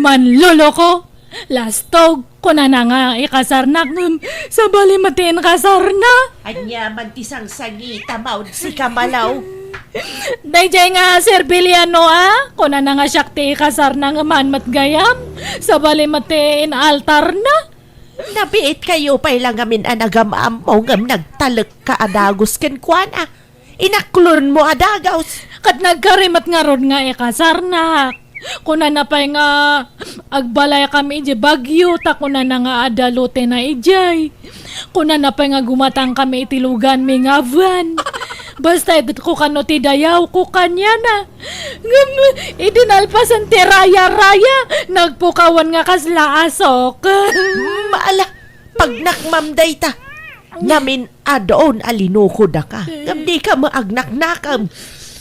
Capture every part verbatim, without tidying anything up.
Panloloko, lastog, kunana nga ikasarnak, ngem sabali met ti inkasarna. Ania man ti sangsangita, maudsi ka, Malo? Daydiay nga serbiliano a, kunana nga siak ti ikasarna ngem haan met gayam, sabali met ti inaltarna. Nabiit kayo pay la ngamin a nagam-ammo ngem nagtalekka a dagus kenkuana. Inaklonmo a dagus. Ket nagkari met ngarud nga ikasarnak. Kunana pay nga agbalaykami idiay Baguio, ta kunana nga adda lotena idiay. Kunana pay nga gumatangkami iti luganmi nga van. Basta itedko kano ti dayawko kaniana. Ngem idi nalpasen ti raya-raya, nagpukawan nga kasla asok. Mm, ala, pagnakmam dayta. Ngamin adun a linukodaka. Ngem dika met agnaknakam.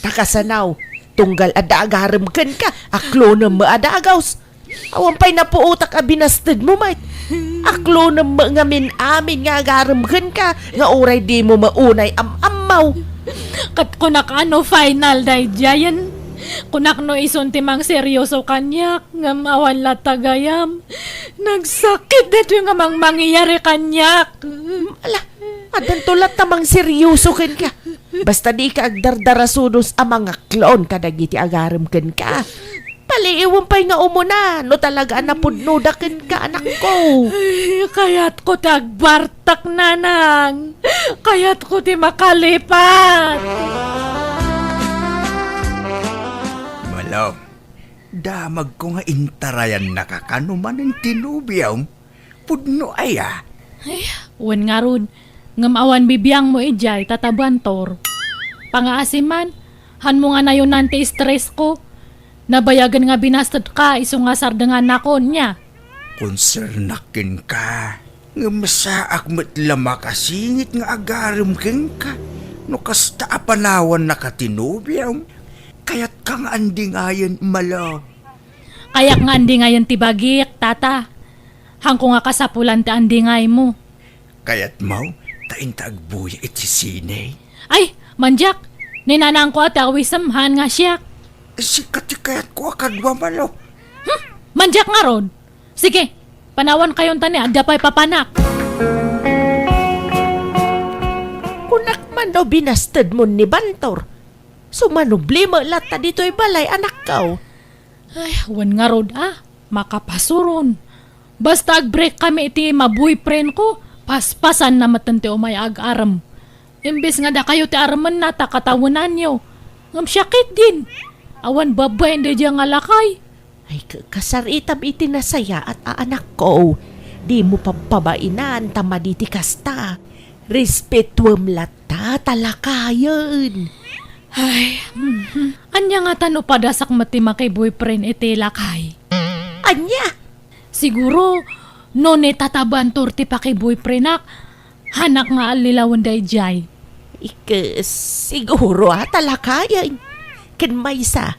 Ta kasano, tunggal adda agarem kenka, aklonem met a dagus. Awan pay napuotak a binastedmo met. Aklonem met ngamin amin nga agarem kenka, nga uray dimo met unay am-ammo. Ket kunak a no final daydiayen. Kunak no isun ti mangseryoso kaniak, ngem awan latta gayam. Nagsakit daytoy nga mangmangyari kaniak. Ala, addanto latta mangseryoso kenka. Basta dika agdardarasudos a mangaklon kadagiti agarem kenka. Paliiwem pay nga umuna, no talaga a napudnoda kenka, anakko. Ay, kayatko ti agbartak, nanang. Kayatko ti makalipat. Malo, damagko nga intarayannaka kano manen ti nobiom. Pudno aya? Ay, wen ngarud, ngem awan bibiangmo idiay, Tata Bantor. Pangaasi man, hanmo nga nayonan ti stress ko. Nabayagen nga binastedka isu nga sardengannakon, nia? Konsernak kenka, ngem saak met la makasingit nga agarem kenka no kasta a panawannaka ti nobiom. Kayatka nga andingayen, Malo. Kayak nga andingayen ti bagik, Tata. Hanko nga kasapulan ti andingaymo. Kayatmo ta inta agbuya iti sine? Ay, mandiak! Ni nanangko a ti awisem, haan nga siak. Sika ti kayatko a kadua, Malo. Hmm? Mandiak ngarud? Sige, panawankayon ta ni adda pay papanak. Kunak man no binastedmon ni Bantor. Sumanubli met latta ditoy balay, anakko. Ay, wen ngarud a, makapasuron. Basta agbreak kami iti ma-boyfriend ko, paspasanna metten ti umay agarem. Imbes nga dakayo ti aremenna ta katawenanyo, ngem siak ketdin. Awan babbain daydiay nga lakay. Ay, ka-, kasaritam iti nasayaat a anakko. Dimo pabpabainan ta madi ti kasta. Respetuem latta ta lakayen. Ay, mhm. Ania ngata no padasak met ti makiboyfriend iti lakay? Ania? Siguro, no ni Tata Bantor ti pakiboyfriendak, haanak nga allilawen daydiay. Ike, siguro a ta lakayen. Ken maysa,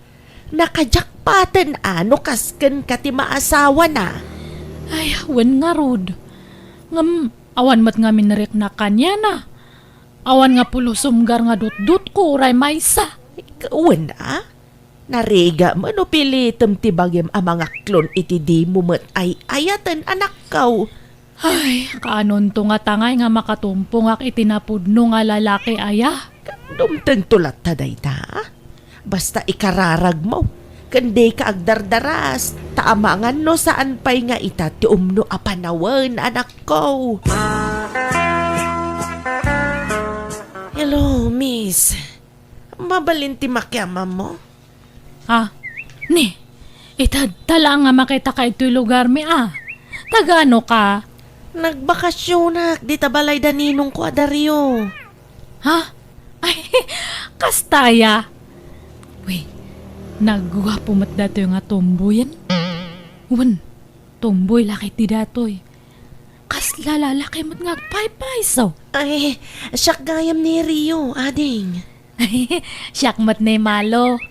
nakajakpaten a no kas kenka ti maasawana. Ay, wen ngarud. Ngem, awan met ngamin riknak kaniana. Awan nga pulos sumgar nga dutdotko uray maysa. Wen a? Narigat met no pilitem ti bagim a mangaklon iti dimo met ay-ayaten, anakko. Ay, kaanonto nga tangay nga makatumpongak iti napudno nga lalaki aya? Dumtengto latta dayta. Basta ikararagmo, ken dika agdardaras, ta amangan no saan pay nga ita ti umno a panawen, anakko. Hello, miss. Mabalin ti makiamammo? Ah, ni, itedta laeng nga makitaka itoy lugarmi a. Tagano ka? Nagbakasionak dita balay da ninongko a Dario. Ha? Ay, kasta aya. Wen, nagguapo met datoy nga tomboyen. Wen, tomboy la ketdi datoy. Kasla lalaki met nga agpaypayso. Ay, siak gayam ni Rio, ading. Siak met ni Malo.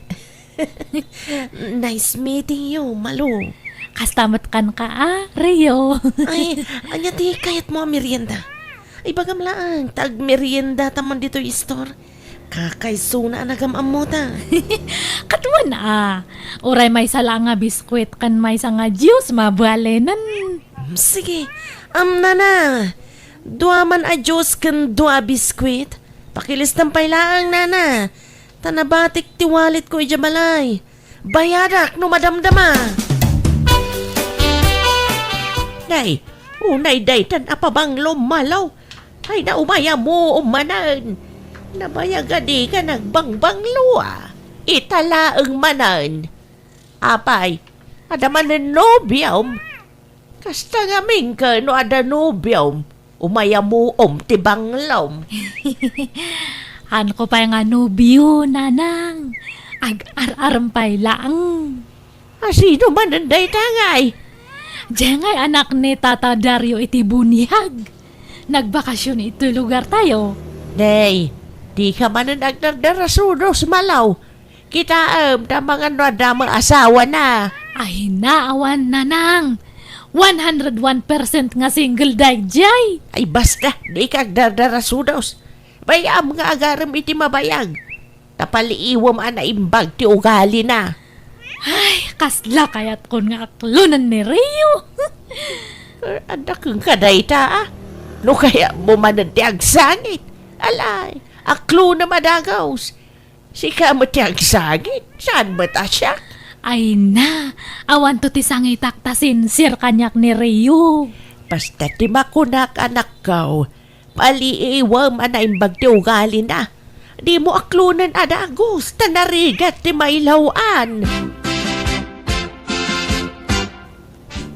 Nice meeting you, Malo. Kasta met kenka a, Rio. Ay, ania ti kayatmo a merienda? Ibagam laeng, ta agmeriendata man ditoy store. Kakaisuna a nagam-ammota. Ket Wen a, uray maysa laeng nga biskuit ken maysa nga juice, mabalinen. Sige, am, nana, dua man a juice ken dua a biskuit. Pakilistam pay laeng, nana. Ta nabatik ti walletko idiay balay. Bayadak no madamdama. Nay, unay daytan a pabanglom, Malo. Ay, naumay a muom manen. Nabayag a dika nagbangbanglo a. Ita laeng manen. Apay, adda manen nobiom? Kasta ngamin ket no adda nobiom, umay a muom ti banglom. Haanko pay nga nobio, nanang. Ag-ar-arem pay laeng. A, sino manen dayta ngay? Diay ngay anak ni Tata Dario iti buniag. Nagbakasyon iti lugartayo. Nay, dika manen agdardarasudos, Malo. Kitaem, ta mangan no adda met asawana. Ay, naawan, nanang. One hundred one percent nga single daydiay. Ay, basta, dika agdardarasudos. Bay-am nga agarem iti mabayag. Ta paliiwem a naimbag ti ugalina. Ay, kasla kayatkon nga aklonen ni Rio. Eh, adda kenka dayta, a. No kayatmo manen ti agsangit. Alay, aklonem a dagus. Sika met ti agsangit, saan met a siak? Ay na, awanto ti sangitak ta sincere kaniak ni Rio. Basta ti makunak, anakko, paliiwem a naimbag ti ugalina. Dimo aklonen a dagus, ta narigat ti mailaw-an.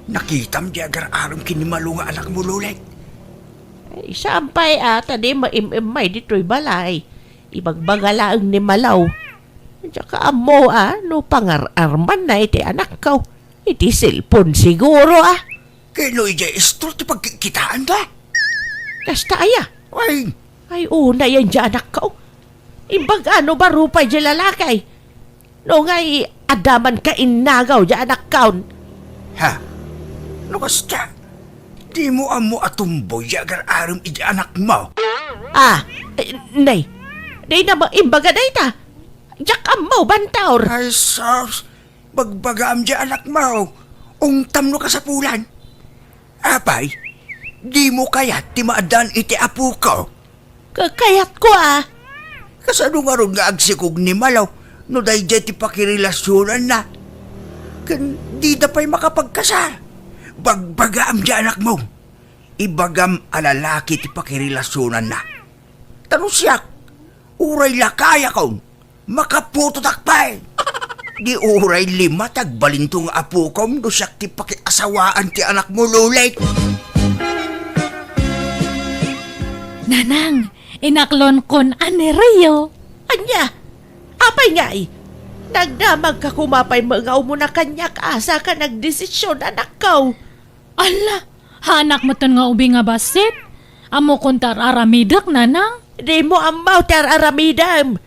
Nakitam diay agar-arem ken ni Malo nga anakmo, Lolet? Ay, saan pay a, ta di maim-immay ditoy balay. Ibagbaga laeng ni Malo. Diak ammo a no pangar-armanna iti anakko. Iti cellphone siguro a. Ken no idiay istor ti pagkitkitaanda? Kasta aya? Ay. Ay, unay a diay anakko. Imbag a no baro pay diay lalaki. No ngay, adda man kainnagaw diay anakkon. Ha? No kasta, dimo ammo a tomboy diay agar-arem iti anakmo? Ah, eh, nay, dayta met imbaga dayta. Diak ammo, Bantor. Ay, sus, bagbagaam diay anakmo. Ungtam no kasapulan. Apay, dimo kayat ti maaddaan iti apoko? Ka-, kayatko a. Kasano ngarud nga agsikog ni Malo no daydiay ti pakirelasionanna? Ken dida pay makapagkasar. Bagbagaam diay anakmo. Ibagam a lalaki ti pakirelasionanna. Ta no siak, uray lakayakon, makaputotak pay. Di uray lima ti agbalinto nga apokom no siak ti pakiasawaan ti anakmo, Lolet. Nanang, inaklonkon a ni Rio. Ania? Apay ngay? Nagdamagka koma pay met nga umuna kaniak a saka nagdesisyon, anakko. Ala, haanak metten nga ubing a bassit? Ammokon ti ar-aramidek, nanang? Dimo ammo ti ar-aramidem.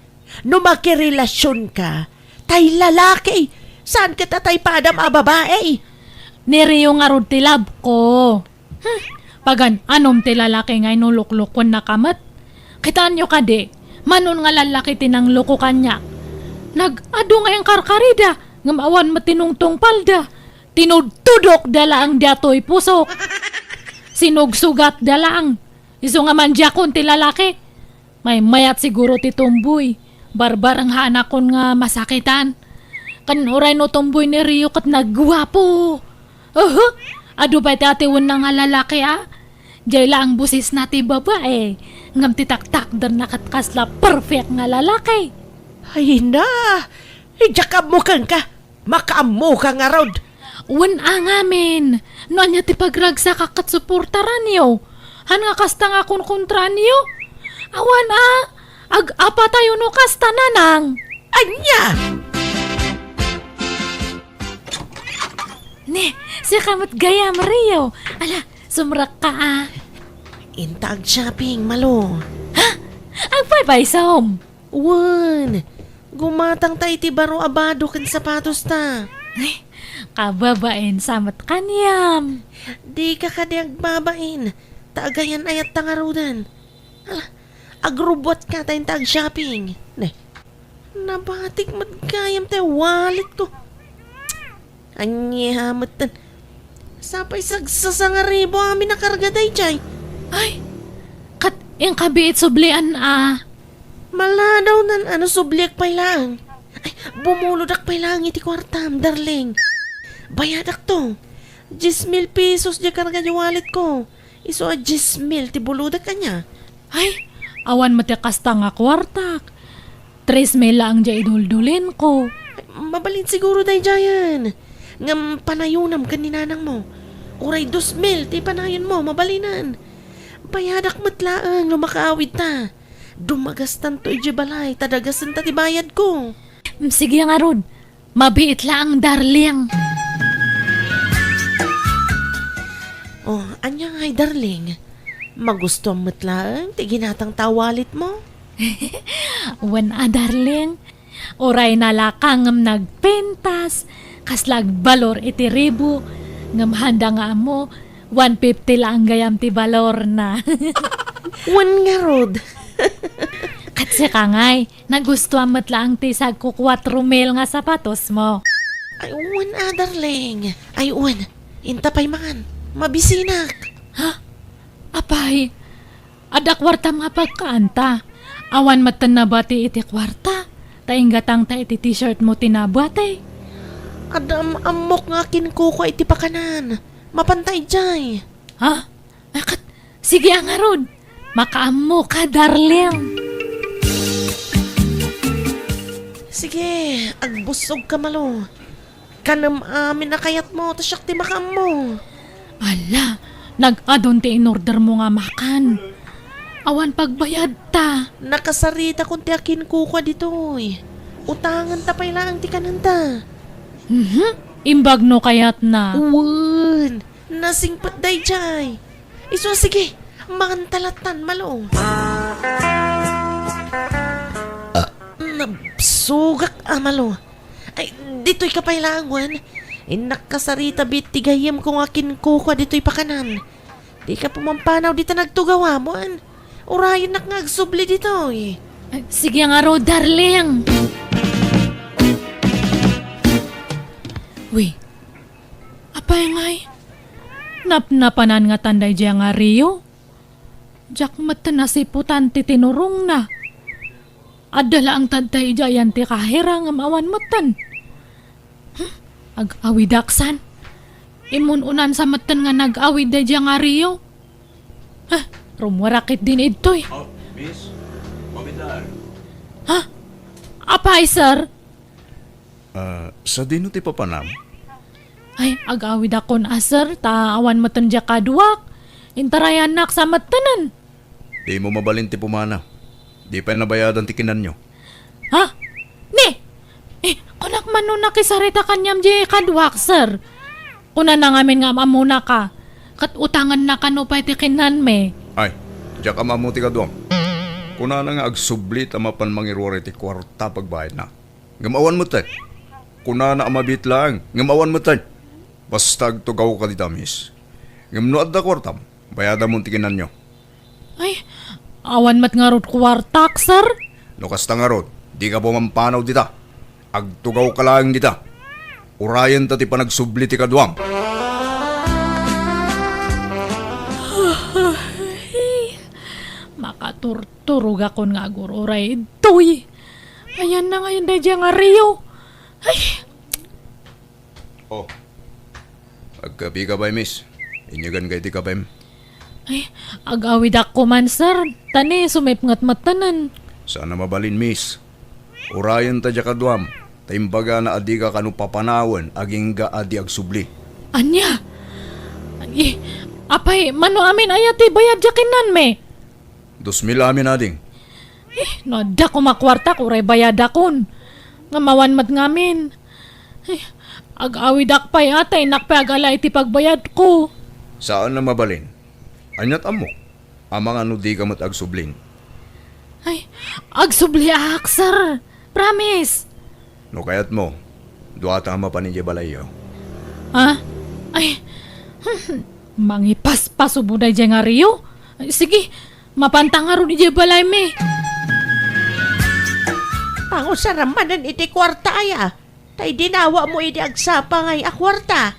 No makirelasionka, tay lalaki, saan ket a tay padam a babai. Ni Rio ngarud ti love ko. Hmm, pagan-anom ti lalaki nga inuluklukuennaka met. Kitaenyo kadi, manon nga lallaki ti nangloko kaniak. Nag-adu nga inkarkarida, ngem awan met ti nungtungpalda. Tinudtudokda laeng daytoy pusok. Sinugsugatda laeng. Isu nga mandiakon ti lalaki. Maymayat siguro ti tomboy. Barbareng haanakon nga masakitan. Ken uray no tomboy ni Rio ket nagguapo. Uhu, adu pay ti atiwenna nga lalaki a. Diay laeng bosesna ti babai. Ngem ti taktakderna ket kasla perfect nga lalaki. Ay na, diak ammo kenka. Makaammoka ngarud. Wen a ngamin, no ania ti pagragsakak ket suportaranyo. Han nga kasta nga konkontraanyo? Awan a, ag-apatayo no kasta, nanang. Ania? Ne, sika met gayam, Rio. Ala, sumrekka a. Inta ag-shopping, Malo. Ha? Agpaypaysom? Wen, gumatangta iti baro a bado ken sapatosta. Ay, kababain sa met kaniam. Dika kadi agbabain, ta agayan-ayatta ngaruden. Ala, agrubbuatka ta inta ag-shopping. Ne. Nabatik met gayam ti walletko. Ania metten. Sapay sagsasangaribo amin a karga daydiay. Ay, ket inka biit sublian a. Maladawnan a no subliak pay laeng. Ay, bumulodak pay laeng iti kuartam, darling. Bayadakto. Diez mil pesos diay karga diay walletko. Isu a diez mil ti bulodak ania. Ay, awan met ti kasta nga kuartak. Tres mil laeng diay iduldulinko. Ay, mabalin siguro daydiayen. Ngem panayonam ken ni nanangmo. Uray dos mil ti panayonmo, mabalinen. Bayadak met laeng no makaawidta. Dumagastanto idiay balay, ta dagasenta ti bayadko. Mm, sige ngarud. Mabiit laeng, darling. Oh, ania ngay, darling? Magustuam met laeng ti ginatangta a walletmo? Wen a, darling. Uray nalaka ngem nagpintas, kasla agbalor iti ribo, ngem haanda nga ammo, one fifty laeng gayam ti balorna. Wen ngarud. Ket sika ngay, nagustuam met laeng ti sagko kuatro mil nga sapatosmo. Ay, wen a, darling. Ay, wen. Inta pay man. Mabisinak. Ha? Apay, adda kuartam nga pagkaanta. Awan metten nabati iti kuarta. Ta inggatangta iti t-shirtmo ti nabati. Adda am-ammok nga akinkukua iti pakanan. Mapanta idiay. Ha? Akat, sige a ngarud. Makaammoka, darling. Sige, agbussogka, Malo. Kanem amin a kayatmo, ta siak ti makaammo. Ala, nag-adun ti inordermo nga makan. Awan pagbayadta. Nakasaritakon ti akinkukua ditoy. Utangenta pay laeng ti kanenta. Mhm. Imbag no kayatna. Wen, nasingpet daydiay. Isu a sige, manganta lattan, Malo. Ah, nabsogak a, Malo. Ay, ditoyka pay laeng, wen. Innak kasarita biit ti gayyemko nga akinkukua ditoy pakanan. Dika pumampanaw dita nagtugawam, wen. Urayennak nga agsubli ditoy. Ay, sige ngarud, darling. Wi, apay ngay? Napnapanan ngatan daydiay nga Rio? Diak metten nasiputan ti tinurongna. Adda laeng tadta idiay ti kahira ngem awan metten. Hmm, ag-awidak san? Imun-unan sa metten nga nag-awid daydiay nga Rio? Ha, rummuarak ketdin idtoy. Oh, miss, mabitar. Ha? Apay, sir? Ah, sadino ti papanam? Ay, ag-awidakon a, sir, ta awan metten diay kaduak. Intarayannak sa mettenen. Dimo mabalin ti pumanaw. Di pay nabayadan ti kinanyo. Ha? Ni? Eh, kunak man no nakisarita kaniam diay kaduak, sir. Kunana ngamin nga am-ammonaka. Ket utanganna kano pay ti kinanmi. Ay, diak am-ammo ti kaduam. Kunana nga agsubli ta mapan mangiruar iti kuarta pagbayadna. Ngem awan metten. Kunana a mabiit laeng, ngem awan metten. Basta agtugawka dita, miss. Ngem no adda kuartam, bayadamon ti kinanyo. Ay, awan met ngarud kuartak, sir. No kasta ngarud, dika pumampanaw dita. Agtugawka laeng dita. Urayenta ti panagsubli ti kaduam. Makaturturogakon nga agur-uray ditoy. Ayanna ngayen daydiay nga Rio. Ay, Oh. Agkapika pay, miss. Inyaganka iti kapem. Ay, ag-awidak koman, sir. Ta ni, sumipnget mettenen. Saan a mabalin, miss. Urayenta diay kaduam, ta imbagana a dika kano papanawen agingga a di agsubli. Ania? Ay, apay, mano amin aya ti bayad diay kinanmi? Dos mil amin, ading. Eh, no adda koma kuartak, uray bayadakon. Ngem awan met ngamin. Eh, ag-awidak pay a, ta innak pay agala iti pagbayadko. Saan a mabalin. Aniat ammok? Amangan no dika met agsublin. Ay, agsubliak, sir. Promise. No kayatmo, duata a mapan idiay balayyo. Ha? Ay, mangipaspasubo daydiay nga Rio? Ay, sige, mapanta ngarud idiay balaymi. Pangusaram manen iti kuarta aya, tay dinawamo idi agsapa ngay a kuarta.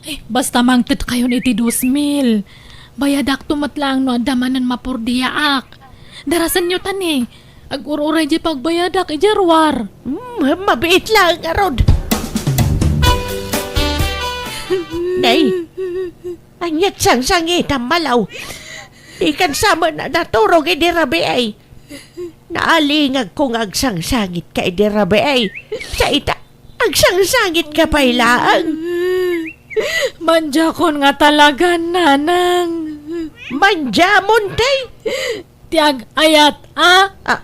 Eh, basta mangtedkayon iti dos mil. Bayadakto met laeng no adda manen mapurdiaak. Darasenyo ta ni, agur-uray di pagbayadak idiay ruar. Hmm, mabiit laeng ngarud. Nay, ania't sangsangitam, Malaw? Dikan sa met a naturog idi rabii. Naalingagko nga agsangsangitka idi rabii. Sa ita, agsangsangitka pay laeng. Mandiakon nga talagan, nanang. Mandiamon, tay? Ti ag-ayat, a? Ah.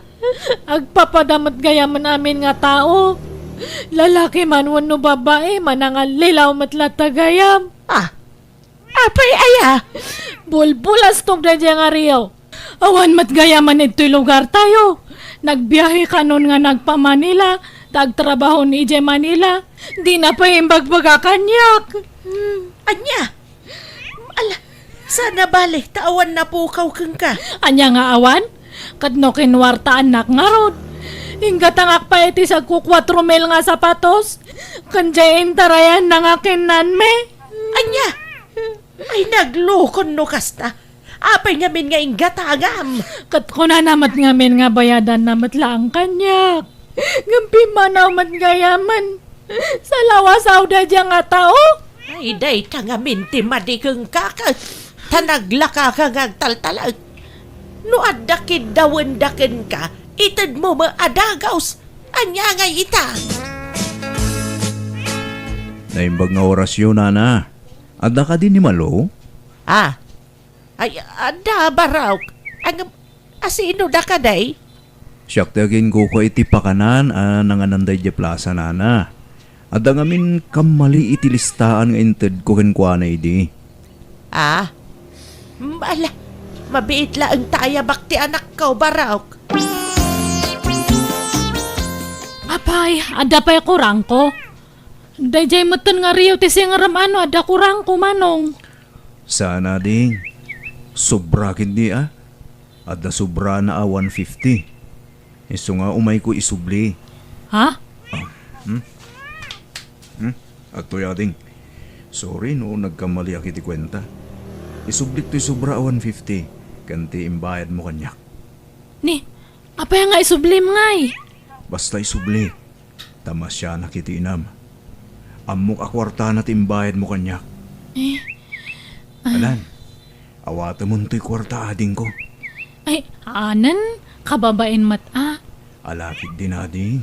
Agpapada met gayamen amin nga tao. Lalaki man wenno babai, manangallilaw met latta gayam. Ah. Apay aya? Bulbulastok daydiay nga rio. Awan met gayamen idtoy lugartayo. Nagbiahe kanon nga nagpa-Manila, ta agtrabahon idiay Manila. Dina pay imbagbaga kaniak. Ania? Ala, saan a bale ta awan napukaw kenka. Ania nga awan? Ket no kinuartaannak ngarud, inggatangak pay iti sagko kuatro mil nga sapatos, ken diay intarayanna nga kinnanmi. Ania? Ay, naglukon no kasta. Apay ngamin nga inggatangam? Ket kunana met ngamin nga bayadanna met laeng kaniak. Ngem pimmanaw met gayamen. Salawasaw daydiay nga tao. Ay, dayta ngamin ti madi kenka, ket ta naglakaka nga agtaltalek. No adda kiddawenda kenka, itedmo met a dagus. Ania ngay ita? Naimbag nga orasyo, nana. Adda kadi ni Malo? Ah, ay, adda, Barok. Ang, asino da kadi? Siak ti aginkuko iti pakanan a nanganan daydiay plasa, nana. Adda ngamin kammali iti listaan nga intedko kenkuana idi. Ah? Mm, ala, mabiit laeng ta ayabak ti anakko, Barok. Apay, adda pay kurangko. Daydiay metten nga rio ti singrem a no adda kurangko, Manong. Saan a, ding. Sobra ketdi a. Adda sobrana a one fifty. Isu nga umayko isubli. Ha? Ah, hmm? Hmm? Adtoy, ading. Sorry no nagkammaliak iti kuenta. Isublik toy sobra a one fifty ken ti imbayadmo kaniak. Ni, apay nga isublim ngay? Basta isublik. Ta masianak iti inam. Ammok a kuartana ti imbayadmo kaniak. Eh, ah. Alan, awatemon toy kuarta, adingko. Ay, anen, kababain met a. Ala ketdin, ading,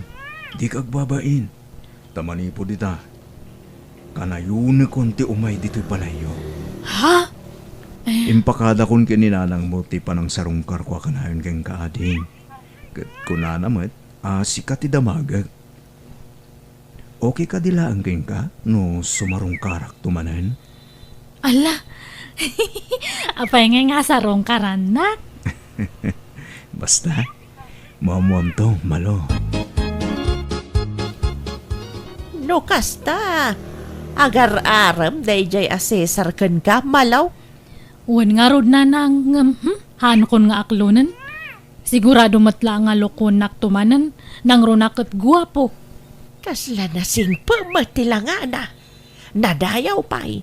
dika agbabain. Ta manipud ita, kanayonekon ti umay ditoy balayyo. Ha? Eh. Impakadakon ken ni nanangmo ti panangsarungkarko a kanayon kenka, ading. Ket kunana met a sika ti damagek. Okay kadi laeng kenka no sumarungkarakto manen? Ala! Apay ngay nga sarungkarannak? Basta, muammuamto, Malo. No kasta, agar-arem daydiay a Cesar kenka, Malo? Wen ngarud, nanang, ngem, hmm, haankon nga aklonen. Sigurado met la nga lokonnak to manen, nangruna ket guapo. Kasla nasingpet met ti langana. Nadayaw pay.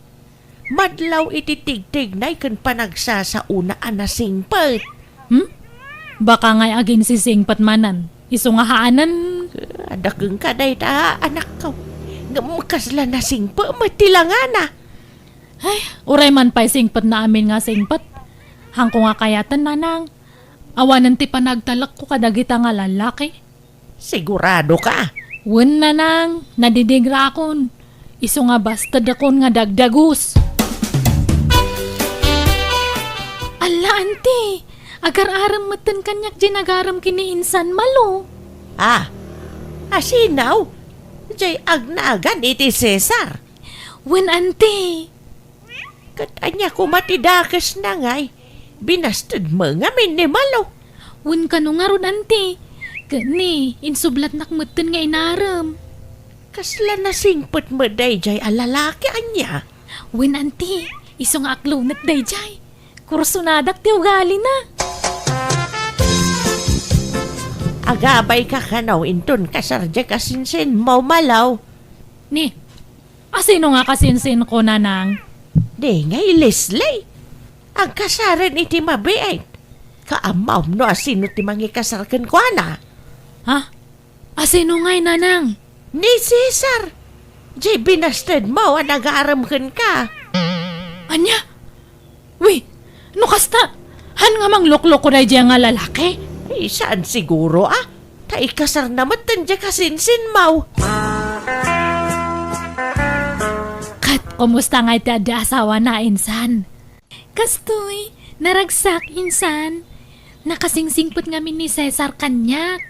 Madlaw iti tigtignay ken panagsasaona a nasingpet. Hmm? Baka ngay aginsisingpet manen. Isu nga haanen. Adda kenka dayta, anakko. Ngem kasla nasingpet met ti langana. Ay, uray man pay singpetna amin nga singpet. Haanko nga kayaten, nanang. Awanen ti panagtalekko kadagita nga lallaki. Sigurado ka? Wen, nanang, nadidingrakon. Isu nga bastedakon nga dagdagus. Alla, anti, agar-arem metten kaniak diay nagarem ken ni insan Malo. Ah, asinaw? Diay agnagan iti Cesar. Wen, anti. Ket ania koma ti dakesna ngay? Binastedmo ngamin ni Malo. Wen, kano ngarud, anti? Ket ni, insublatnak metten nga inarem. Kasla nasingpet met daydiay a lalaki ania? Wen, anti, isu nga aklonek daydiay. Kursonadak ti ugalina. Ag Agdabay ka kano inton kasar diay kasinsinmo, Malo. Ni, asino nga kasinsinko, Nanang? Di ngay Leslie. Agkasaren iti mabiit. Kaammom no asino ti mangikasar kenkuana? Ha? Asino ngay, Nanang? Ni Cesar. Diay binastedmo a nagarem kenka. Ania? Wi, no kasta, han nga manglukluko daydiay nga lalaki? Eh, saan siguro, ah? Ta ikasarna met diay kasinsinmo. Ket kumusta ngay ti adda asawana, insan? Kastoy, naragsak, insan. Nakasingsingpet ngamin ni Cesar kaniak.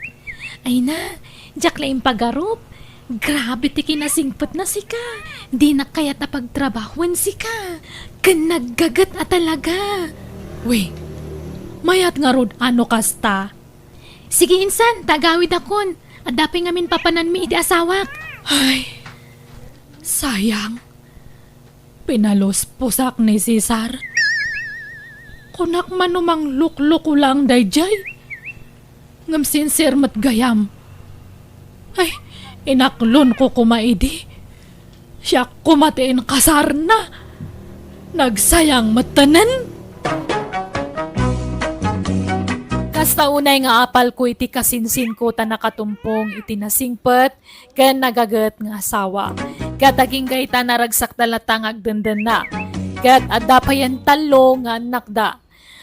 Ay na, diak la impagarup. Grabe ti kinasingpetna sika. Dinak kayat a pagtrabahoen sika. Ken naggaget a talaga. Wi, mayat ngarud a no kasta. Sige, insan, ta agawidakon. Adda pay ngamin papananmi iti asawak. Ay, sayang. Pinalusposak ni Cesar. Kunak man no manglukluko laeng daydiay. Ngem sincere met gayam. Ay, inaklonko koma idi. Siak koma ti inkasarna. Nagsayang metten. Kasta unay nga apalko iti kasinsinko ta nakatumpong iti nasingpet ken nagaget nga asawa. Ket agingga ita, naragsakda latta nga agdendenna. Ket adda payen tallo nga annakda.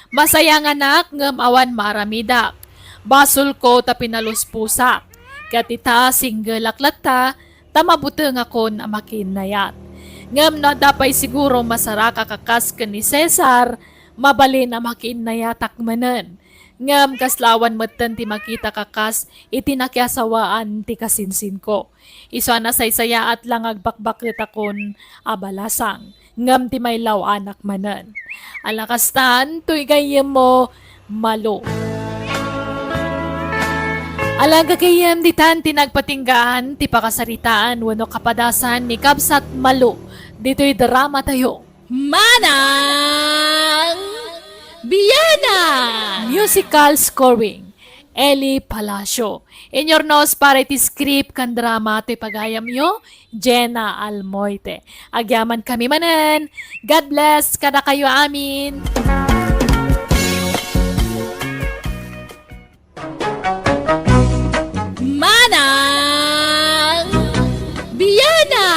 Masayanganak ngem awan maaramidak. Basolko ta pinalusposak. Ket ita, singgelak latta ta mabutengakon a makiinnayat. Ngem no adda pay siguro masaraka a kas ken ni Cesar, mabalin a makiinnayatak manen. Ngem kasla awan metten ti makitak a kas iti nakiasawaan ti kasinsinko. Isu a nasaysayaat la nga agbakbaketakon a balasang, ngem ti mailawaanak manen. Ala kastan, toy gayyemmo, Malo. Ala gayyem, ditan ti nagpatinggaan ti pakasaritaan wenno kapadasan ni Kabsat Malo ditoy dramatayo. Manang Biana! Musical scoring, Eli Palacio. Inurnos para iti script ken drama ti pagayamyo, Jenna Almoite. Agyamankami manen. God bless kadakayo amin. Manang Biana!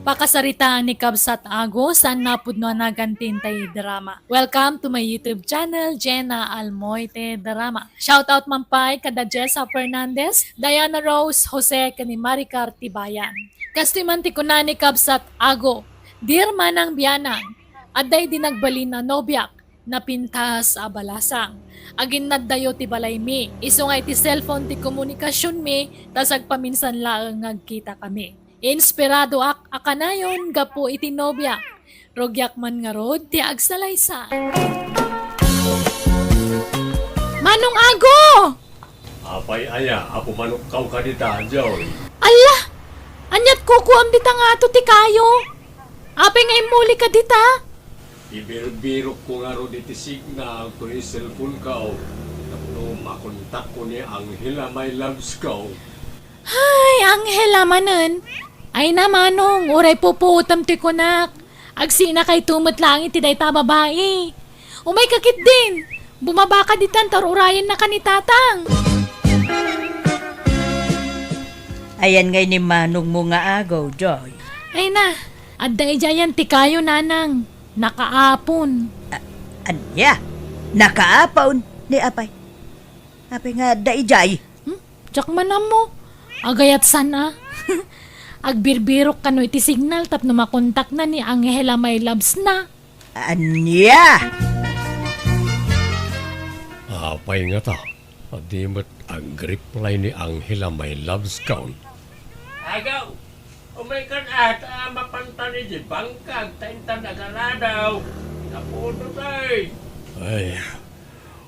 Pakasaritaan ni Kabsat Ago, saan napudno a naganti tay drama. Welcome to my YouTube channel, Jenna Almoite Drama. Shout out man pay kada Jessa Fernandez, Diana Rose, Jose, ken ni Maricar Tibayan. Kastoy man ti kuna ni Kabsat Ago, Dear Manang Bianang, adda idi nagbalin a nobiak, napintas a balasang. Aginnaddayo ti balaymi, isu nga iti cellphone ti komunikasionmi, ta sagpaminsan laeng nga agkitakami. Inspiradoak a kanayon gapu iti nobiak. Rugiak man ngarud ti agsalaysay. Manong Ago! Apay aya a pumanokkaw kadita, Joy? Alla! Ania't kukuam dita nga ato ti kayo? Apay nga immuli ka dita? Ibirbirokko ngarud iti signal toy cellphone ko tapno makontakko ni Angela, my loves ko. Ay, Angela manen. Ay na, Manong, uray pupuotem ti kunak. Agsinakayto met laeng iti dayta a babai. Umayka ketdin. Bumabaka ditan ta ur-urayennaka ni Tatang. Ayan ngay ni manongmo nga agaw, Joy. Ay na, adda idiayen ti kayo, Nanang. Nakaapon. A-, ania? Nakaapon? Ni apay? Apay nga adda idiay? Hmm? Diak man ammo. Agayat saan a? Agbirbirok kano iti signal tapno makontakna ni Angela, my loves na. Ania? Apay ngata, a di met agreply ni Angela, my loves, kaon? Agaw, umaykan ata a mapantan iti bangkag ta intan agaradaw. Napuno, tay. Ay,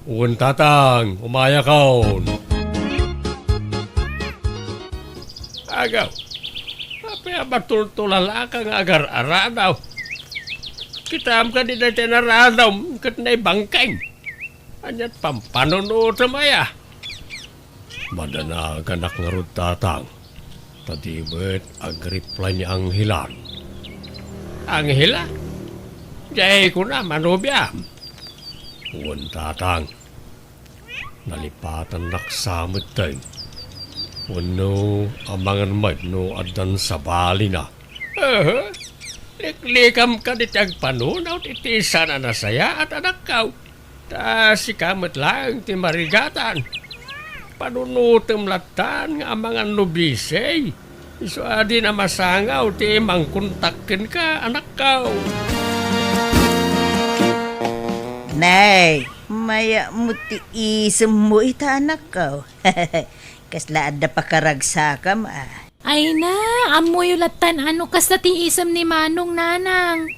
wen, Tatang, umayakon. Agaw, apay a matultulal-aka nga agar-aradaw? Kitaem kadi dayta inaradawm ket naibangkag? Ania't pampanunotem aya? Madanaganak ngarud, Tatang, ta di met agreply ni Angelan. Anghela? Diay kunam a nobiam? Wen, Tatang. Nalipatannak sa metten. Wenno amangan met no addan sabalina. Aha. Liklikam kadi ti agpanunot iti saan a nasayaat, anakko. Ta sika met laeng ti marigatan. Panunotem lattan nga amangan no busy. Isu a dina masangaw ti mangkontak kenka, anakko. Nay, mayat met ti isemmo ita, anakko. Kasla adda pakaragsakam, a. Ay na, ammoyo lattan a no kasta ti isem ni Manong, Nanang.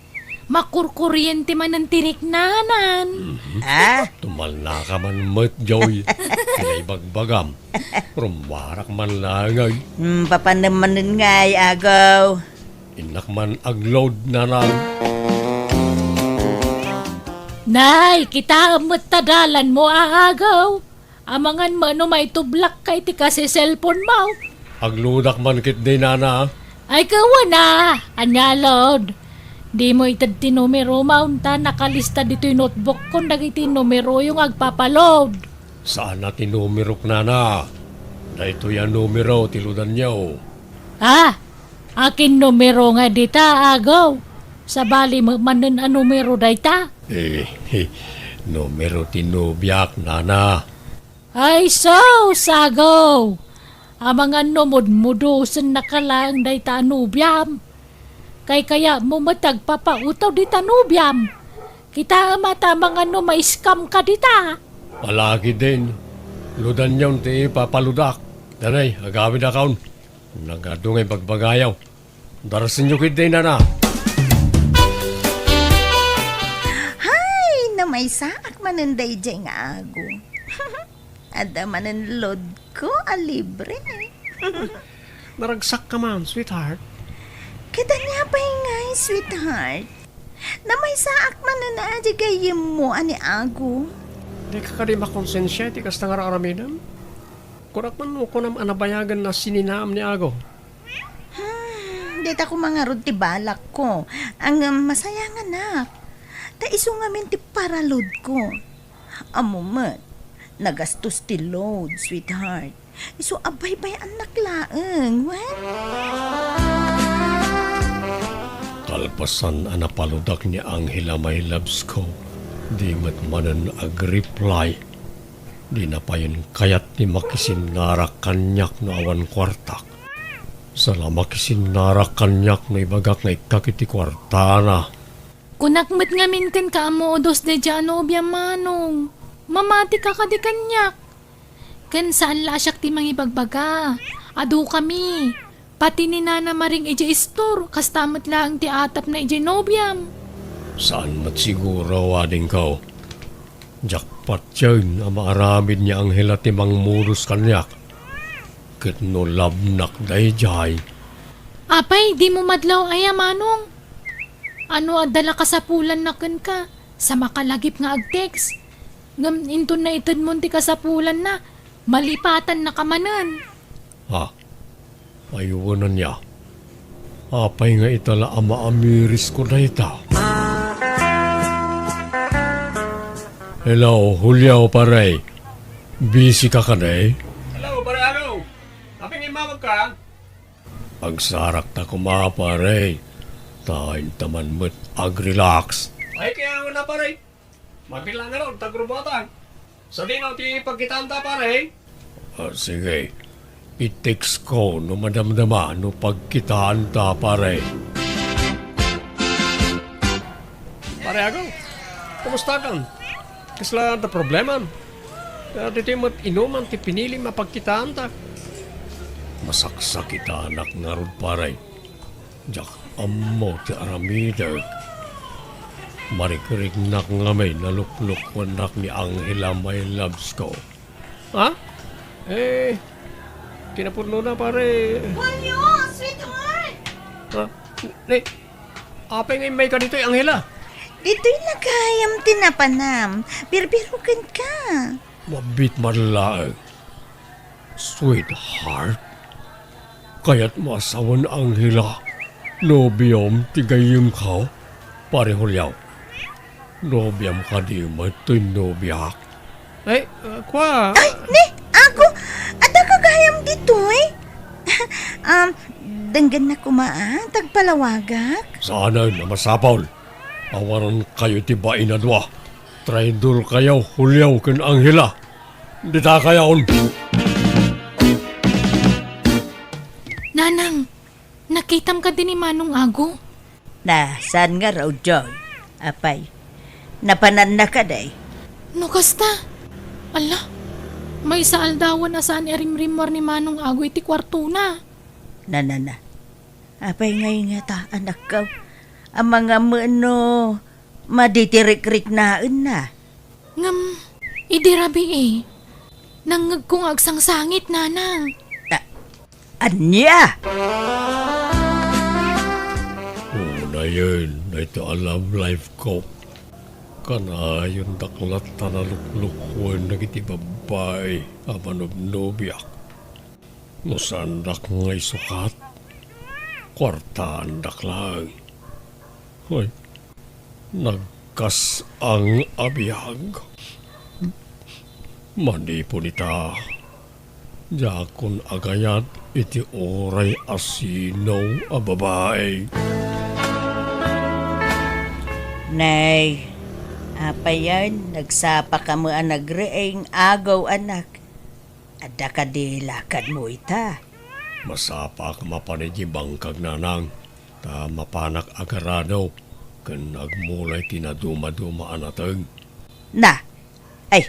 Makurkuriente manen ti riknanan. Mhm. Ah? Tumalnaka man met, Joy. Kinaibagbagam. Rummuarak man laeng, ay. Hmm, papanem manen ngay, agaw. Innak man agload, Nanang. Nay, kitaem met ta dalanmo, agaw. Amangan met no maitublakka iti kasi-cellphonemo. Agloadak man ketdi, Nana. Ay, kawana! Ania, Lord? Dimo ited ti numerom, ta nakalista ditoy notebookkon dagiti numeroyo nga agpapaload. Saan a ti numerok, Nana. Daytoy a numero ti loadanyo. Ah, akin numero nga dita, agaw? Sabali met manen a numero dayta? Eh, numero ti nobiak, Nana. Ay, sus, agaw! Amangan no mudmudusennaka laeng dayta a nobiam. Kaykayatmo met ti agpapautaw dita nobiam. Kitaem a ta amangan no ma-scam ka dita. Palagi din. Loadanyon ti ipapaloadak. Danay, agawidakon. Nagadu nga ibagbagayo. Darsenyo ketdi, Nana. Hay, namaysaak manen daydiay nga ago. Adda manen loadko a libre. Naragsakka man, sweetheart. Ket ania pay ngay, sweetheart? Namaysaak manen a di gayyemmo a ni ago. Dika kadi makonsensia iti kasta nga ar-aramidem? Kunak man no kunam a nabayagen a sininaam ni ago. Hmm, dita koma ngarud ti balakko. Ngem masayanganak. Ta isu ngamin ti paraloadko. Ammo met, nagastos ti load, sweetheart. Isu a baybay-annak laeng, wen? Kalpasan a napaloadak ni Angela, my loves ko, di met manen agreply. Dina payen kayat ti makisinnarak kaniak no awan kuartak. Sala makisinnarak kaniak no ibagak nga ikkak iti kuartana. Kunak met ngamin kenka a modos daydiay a nobiam, Manong. Mamatika kadi kaniak. Ken saan la a siak ti mangibagbaga. Adukami. Pati ni Nana Maring idiay istor, kasta met laeng ti atapna idiay nobiam. Saan met siguro, adingko. Diak patien a maaramid ni Angela ti mangmodos kaniak. Ket no labnak daydiay. Apay, dimo madlaw aya, Manong? Ano adda la kasapulanna kenka? Sa makalagip nga ag-text. Ngem inton naitedmon ti kasapulanna, malipatannaka manen. Ha? Ay, wen ania. Apay nga ita la a maamirisko dayta? Hello, Julio, pare. Busy ka kadi? Hello, pare Aro. Apay nga immawagka? Agsarakta koma, pare. Ta inta man met ag-relax. Ay, kaya nga na, pare. Mabilang nga ron, tagrubuatan. Sadino ti pagkitaanta, pare? Ah, sige. I-text ko no madamdama no pagkitaanta, pare. Pare Ago, kumusta kan? Kasla adda problemam? Ditoy met inuman ti pinilim a pagkitaanta. Masaksakitanak ngarud, pare. Diak ammo ti aramidek. Marikriknak ngamin a luklukuennak ni Angela, my loves ko. Ha? Eh, kinapudnona, pare. Julio, sweetheart! Ha? Ni, apay nga immayka ditoy, Angela? Ditoy na gayam ti napanam. Birbirokenka. Mabiit man laeng. Sweetheart, kayatmo a sawen Angela, nobiom ti gayyemko, Pare Julio. Nobiam kadi met toy nobiak? Ay, ah, kwa. Ay, ni, Ago, adda ka gayam ditoy? Um, denggennak koma, a, ta agpalawagak. Saanen a masapul. Awanan kayo ti bain a dua. Traidor kayo, Julio ken Angela. Dita kayon. Nanang, nakitam kadi ni Manong Ago? Na, saan ngarud, Joy? Apay, napananna kadi? No kasta, ala, maysa aldawen a saan a rimrimmuar ni Manong Ago iti kuartona. Na, na, na. Apay ngay ngata, anakko? Amangan met no madi ti rikriknaenna. Ngem, idi rabii, nangngegko nga agsangsangit, Nanang. A-, ania? Unayen daytoy a love life ko. Kanayondak latta a luklukuen dagiti babbai a manobnobiak. No saandak nga isukat, kuartaandak laeng. Ay, nagkas-ang a biag. Manipud ita, diakon agayat iti uray a sino a babai. Nay, apayen, nagsapaka met a nagreeng, Ago, anak. Adda kadi lakadmo ita? Masapaak mapan idiay bangkag, Nanang, ta mapanak agarado ken agmula iti nadumaduma a nateng. Na, ay,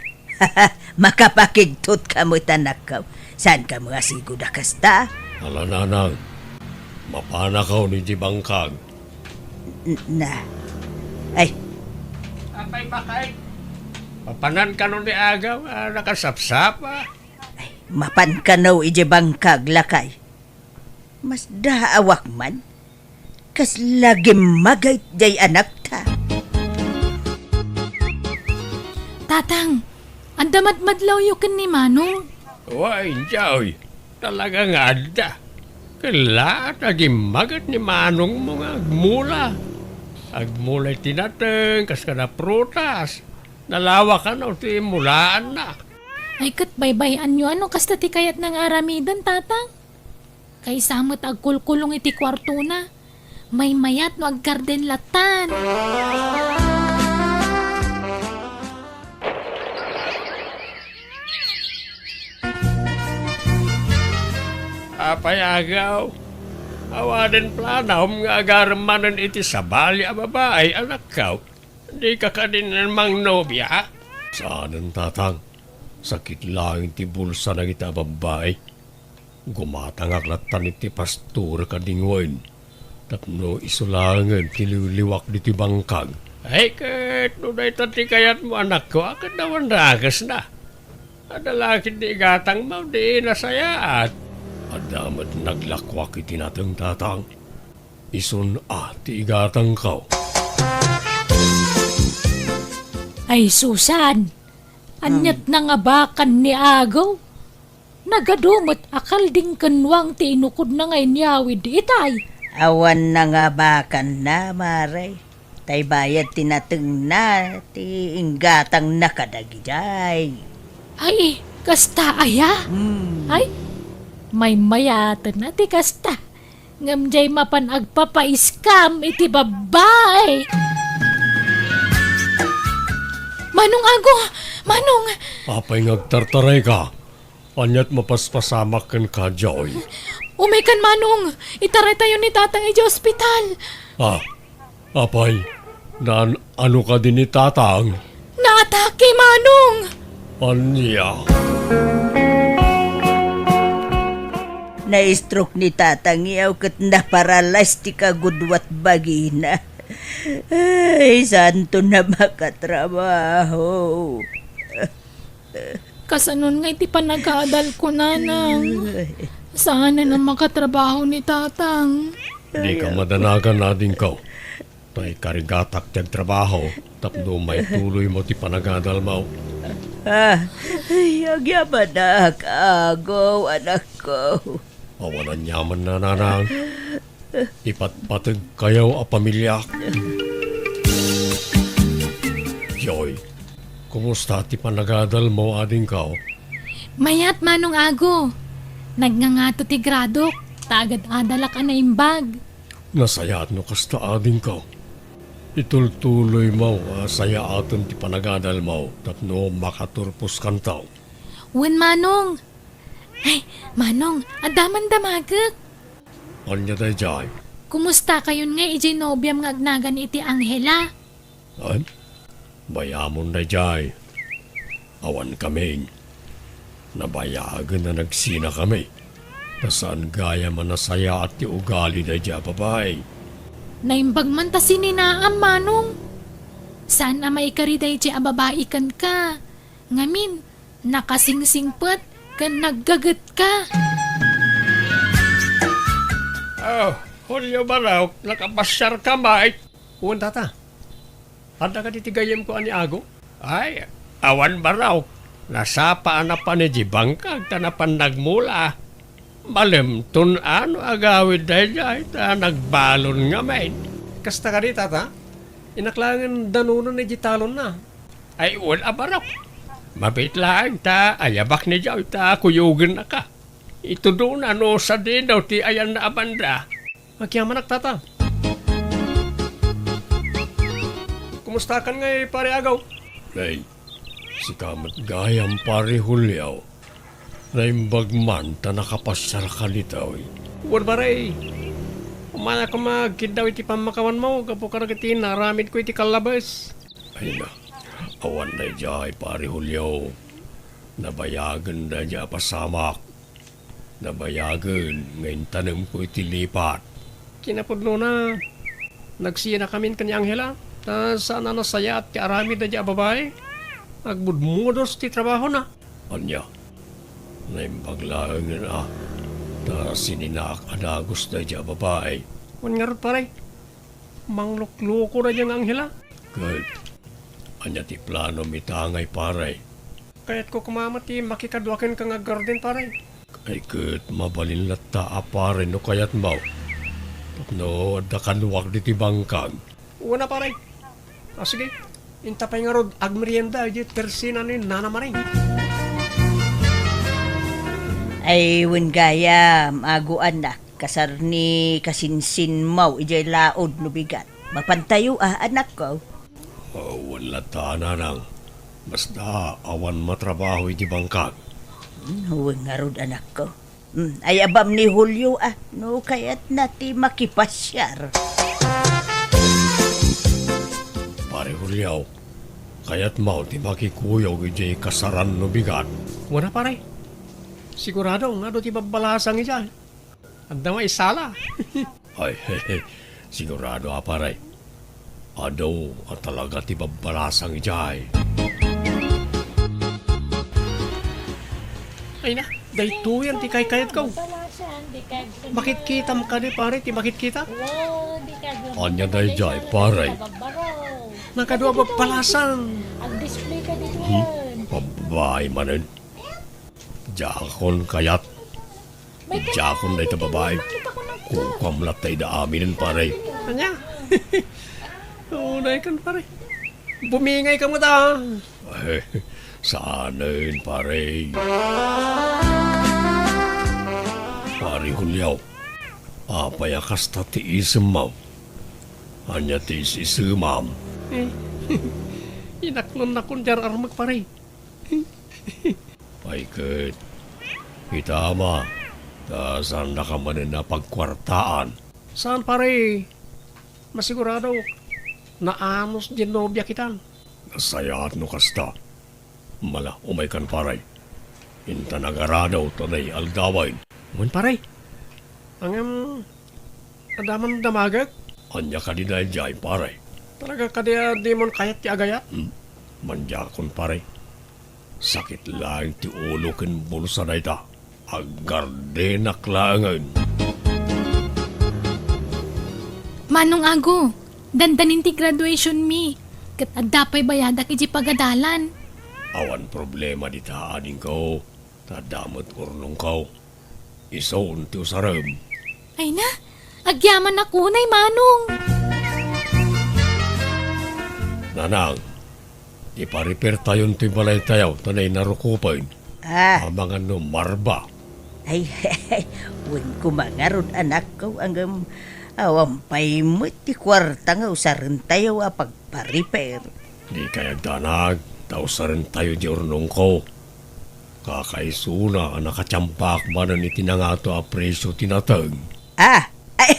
makapakigtotka met, anakko. Saanka met a sigud a kasta? Ala, Nanang, mapanakon idiay bangkag. N-, na, ay. Apay, Bakay? Mapanan kano ni Agaw a nakasapsapa? Ay, mapan kano idiay bangkag, lakay. Masdaawak man. Kasla gimmaget diay anakta. Tatang, adda madmadlawyo ken ni Manong? Wen, Joy. Talaga nga adda. Kella ta gimmaget ni Manongmo nga agmula. Agmula iti nateng kas kada prutas. Nalawa kano ti mulaanna. Ay, ket baybay-anyo a no kasta ti kayatna nga aramiden, Tatang. Kaysa met agkulkulong iti kuartona, maymayat no aggarden lattan. Apay, Agaw, awanen planom nga agarem manen iti sabali a babai, anakko? Dika kadi mangnobiak? Saanen, Tatang. Sakit laeng ti bulsa dagita a babbai. Gumatangak lattan iti pastorek a dingwen tapno isu laengen ti liwliwak ditoy bangkag. Ay, ket no dayta ti kayatmo, anakko, a ket awan dakesna. Adda la ket ni igatangmo, di nasayaat. Adda met naglakuak iti nateng, Tatang. Isun a ti igatangko. Ay, Susan! Aniat nangabakan ni Agaw? Nagadu met a kalding ken nuang ti inukodna nga inyawid itay. Awan nangabakanna, Mare. Tay bayad ti natengna, ti inggatangna kadagidiay. Ay, kasta aya? Hmm. Ay, maymayaten a ti kasta. Ngem diay mapan agpapaiskam iti babbai. Manong Ago! Manong! Apay nga agtartarayka? Aniat mapaspasamak kenka, Joy? Umaykan, Manong! Itaraytayo ni Tatang idiay ospital! Ah, apay, naan-ano kadi ni Tatang? Naatake, Manong! Ania? Na-stroke ni Tatang iyaw ket naparalyze ti kagudua ti bagina. Ay, saanton a makatrabaho. Kasanon nga iti panagaadalko, Nanang? Saanen a makatrabaho ni Tatang. Dika madanagan, adingko. Ta ikarigatak ti agtrabaho tapno maituloymo ti panagadalmo. Ah, ay, agyamanak, Ago, anakko. Awan aniamanna, nanang. Ipatpategkayo a pamiliak. Joy, kumusta ti panagadalmo, adingko? Mayat, Manong Ago. Nagngangato ti gradok, ta agad-adalak a naimbag. Nasayaat no kasta, adingko. Itultuloymo a sayaaten ti panagadalmo tapno makaturposkanto. Wen, Manong. Ay, Manong, adda man damagek. Ania daydiay? Kumustakayon ngay idiay nobiam nga agnagan iti Angela? Ay, bayamon daydiay. Awan kamin. Nabayagen a nagsinakami. Ta saan gayam a nasayaat ti ugali daydiay a babai. Naimbag man ta sininaam, Manong. Saan a maikari daydiay a babai kenka. Ngamin, nakasingsingpet ken naggagetka. Oh, Julio Barok, nakapasiarka met? Wen, Tata. Adda kadi ti gayyemko a ni Ago? Ay, awan, Barok. Nasapa a napan idiay bangkag ta napan nagmula. Malemton a no agawid daydiay ta nagbalon ngamin. Kasta kadi, Tata? Innak laengen danunen idiay talonna. Ay, wen a, Barok. Mabiit laeng ta ayabak ni Joy ta kuyogennaka. Itudona no sadino ti ayanna a banda. Agyamanak, Tata. Kumustakan ngay, Pare Ago? Nay, sika met gayam, Pare Julio. Naimbag man ta nakapasiarka ditoy. Wen, Pare. Umay a koma agkiddaw iti pammakawanmo gapu kadagiti naaramidko iti kallabes. Ay na, awan daydiay, Pare Julio. Nabayagen daydiay a pasamak. Nabayagen nga intanemko iti lipat. Kinapudnona, nagsinakamin ken ni Angela, ta saan a nasayaat ti aramid daydiay a babai. Agmudmudos ti trabahona. Ania? Naimbag laengen a, ta sininaak a dagus daydiay a babai. Wen ngarud, pare, manglukloko daydiay nga Angela. Ket ania ti planom ita ngay, pare? Kayatko koma met ti makikadua kenka nga aggarden, pare. Ay, ket mabalin latta a, pare, no kayatmo. Tapno adda kaduak ditoy bangkag. Wen a, pare. Ah, sige. Inta pay ngarud agmerienda idiay tersina ni Nana Maring. Ay, wen gayam, Ago anak, kasar ni kasinsinmo idiay laod no bigat. Mapantayo a, anakko. Oh, wen latta, nanang. Basta awan matrabaho iti bangkag. Hmm, wen ngarud, anakko. Hmm, ayabam ni Julio a, no kayatna ti makipasiar. Pare Julio, kayatmo ti makikuyog idiay kasaran no bigat? Wen a, pare. Sigurado nga adu ti babbalasang idiay. Adda maisala. Ay, sigurado a, pare. Adu a talaga ti babbalasang idiay. Ay na, daytoyen ti kaykayatko. Makitkitam kadi, pare, ti makitkita? Ania daydiay, pare? Nakadua babbalasang. Ag-display ka dito. Hmm? Babae manen. Diakon kayat. Diakon dayta babai. Kukuam latta ida aminen, pare. Ania? Unay kan, pare. Bumingay ka met a. Eh, saanen, pare. Pare Julio, apay a kasta ti isemmo? Ania ti is-isemam? Eh, inaklonnakon diay armek, pare. Ay ket, ita ama, ta saannaka manen a pagkuartaan. Saan, pare. Masiguradok, naanus diay nobiak itan. Nasayaat no kasta. Mala, umaykan, pare. Intan agarado ta nay aldawen. Wen, pare. Ngem, adda man damagek? Ania kadi daydiay, pare? Talaga kadi a dimon kayat ti agayat? Hmm. Mandiakon, pare. Sakit laeng ti ulo ken bulsa dayta. Aggardenak laengen. Manong Ago, Dandanin ti graduation mi, ket adda pay bayadak iti pagadalan. Awan problema dita, adingko, ta adda met urnongko. Isun ti usarem. Ay na, agyamanak unay, Manong. Nanang, iparipertayon ti balaytayo ta nainarukopen. Ah. Amangan no marba. Ay, wen ko mangarud, anakko, ngem awan pay met ti kuarta nga usarentayo a pagpariper. Dikay agdanag, ta usarentayo di urnongko. Kakaisuna a nakatiampak manen iti nangato a presio ti nateng. Ah, ay,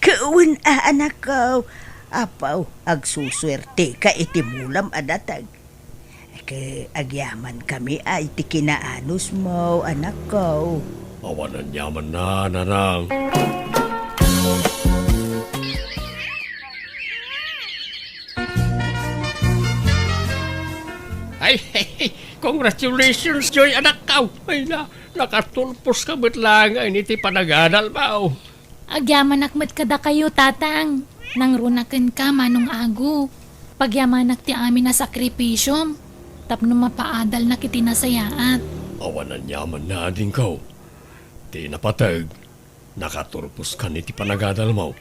kawen a, anakko. Apaw, agsusuerteka iti mulam a nateng. Ket agyamankami a iti kinaanusmo, anakko. Awan aniamanna, nanang. Ay, congratulations, Joy, anakko. Ay na, nakatulposka met laeng iti panagadalmo. Agyamanak met kadakayo, Tatang. Nangruna kenka, Manong Ago. Pagyamanak ti amin a sakripisiom tapno mapaadalnak iti nasayaat. Awan aniamanna, adingko. Ti napateg, nakaturposkan iti panagadalmo.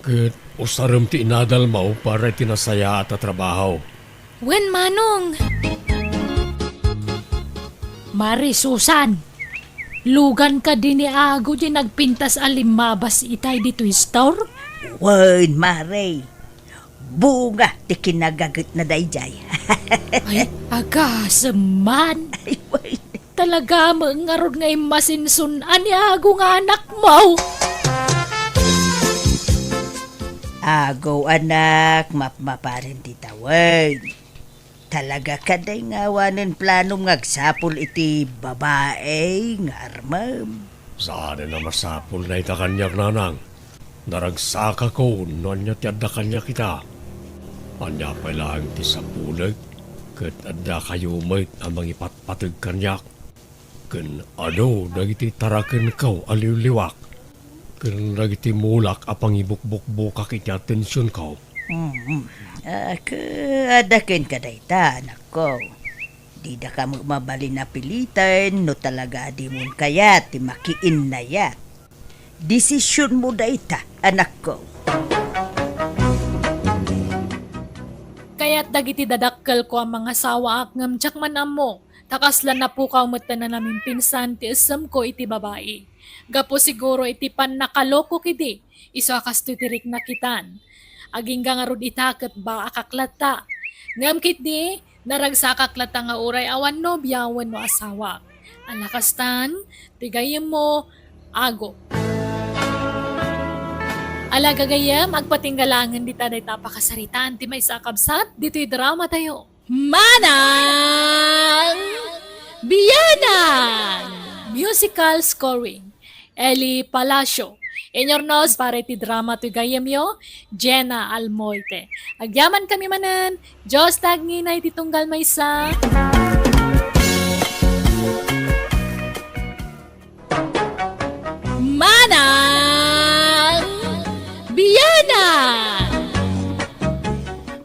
Ket usarem ti inadalmo para iti nasayaat a trabaho. Wen, Manong. Mari Susan, lugan kadi ni Ago diay nagpintas a limmabas itay ditoy store? Wen, Mari. Bunga ti kinagagetna daydiay. Ay, agasem man. Ay, wen. Talaga met ngarud nga immasinsun-an ni Ago nga anakmo. Ago, anak, mapmaparin ti tawen. Talaga kadi nga awanen planom nga agsapul iti babai nga armem? Saanen a masapul dayta kaniak, nanang. Naragsakakon no ania ti adda kaniak ita. Ania pay laeng ti sapulek, ket addakayo met a mangipatpateg kaniak. Ken adu dagiti tarakenko a liwliwak, ken dagiti mulak a pangibukbukbukak iti atensionko. Mm. Ah, ke-, adda kenka dayta, anakko. Didaka met mabalin a piliten no talaga a dimon kayat ti makiinnayat. Desisionmo dayta, anakko. Kayat dagiti dadakkelko a mangasawaak ngem diak man ammo. Ta kasla napukaw met ta nanaminpinsan ti essemko iti babai. Gapu siguro iti pannakalokok idi, isu a kastoy ti rikna kitan. Agingga ngarud ita ket baakak latta. Ngem ketdi, naragsakak latta nga uray awan nobia wenno asawak. Ala kastan, ti gayyemmo, Ago. Ala gagayyem, agpatingga laengen dita dayta a pakasaritaan ti maysa a kabsat ditoy dramatayo. Manang Bianang! Musical scoring, Eli Palacio. Inyurnos para iti drama toy gayyemyo, Jenna Almoite. Agyamankami manen, Dios ta agnginay ti tunggal maysa. Manang Bianang!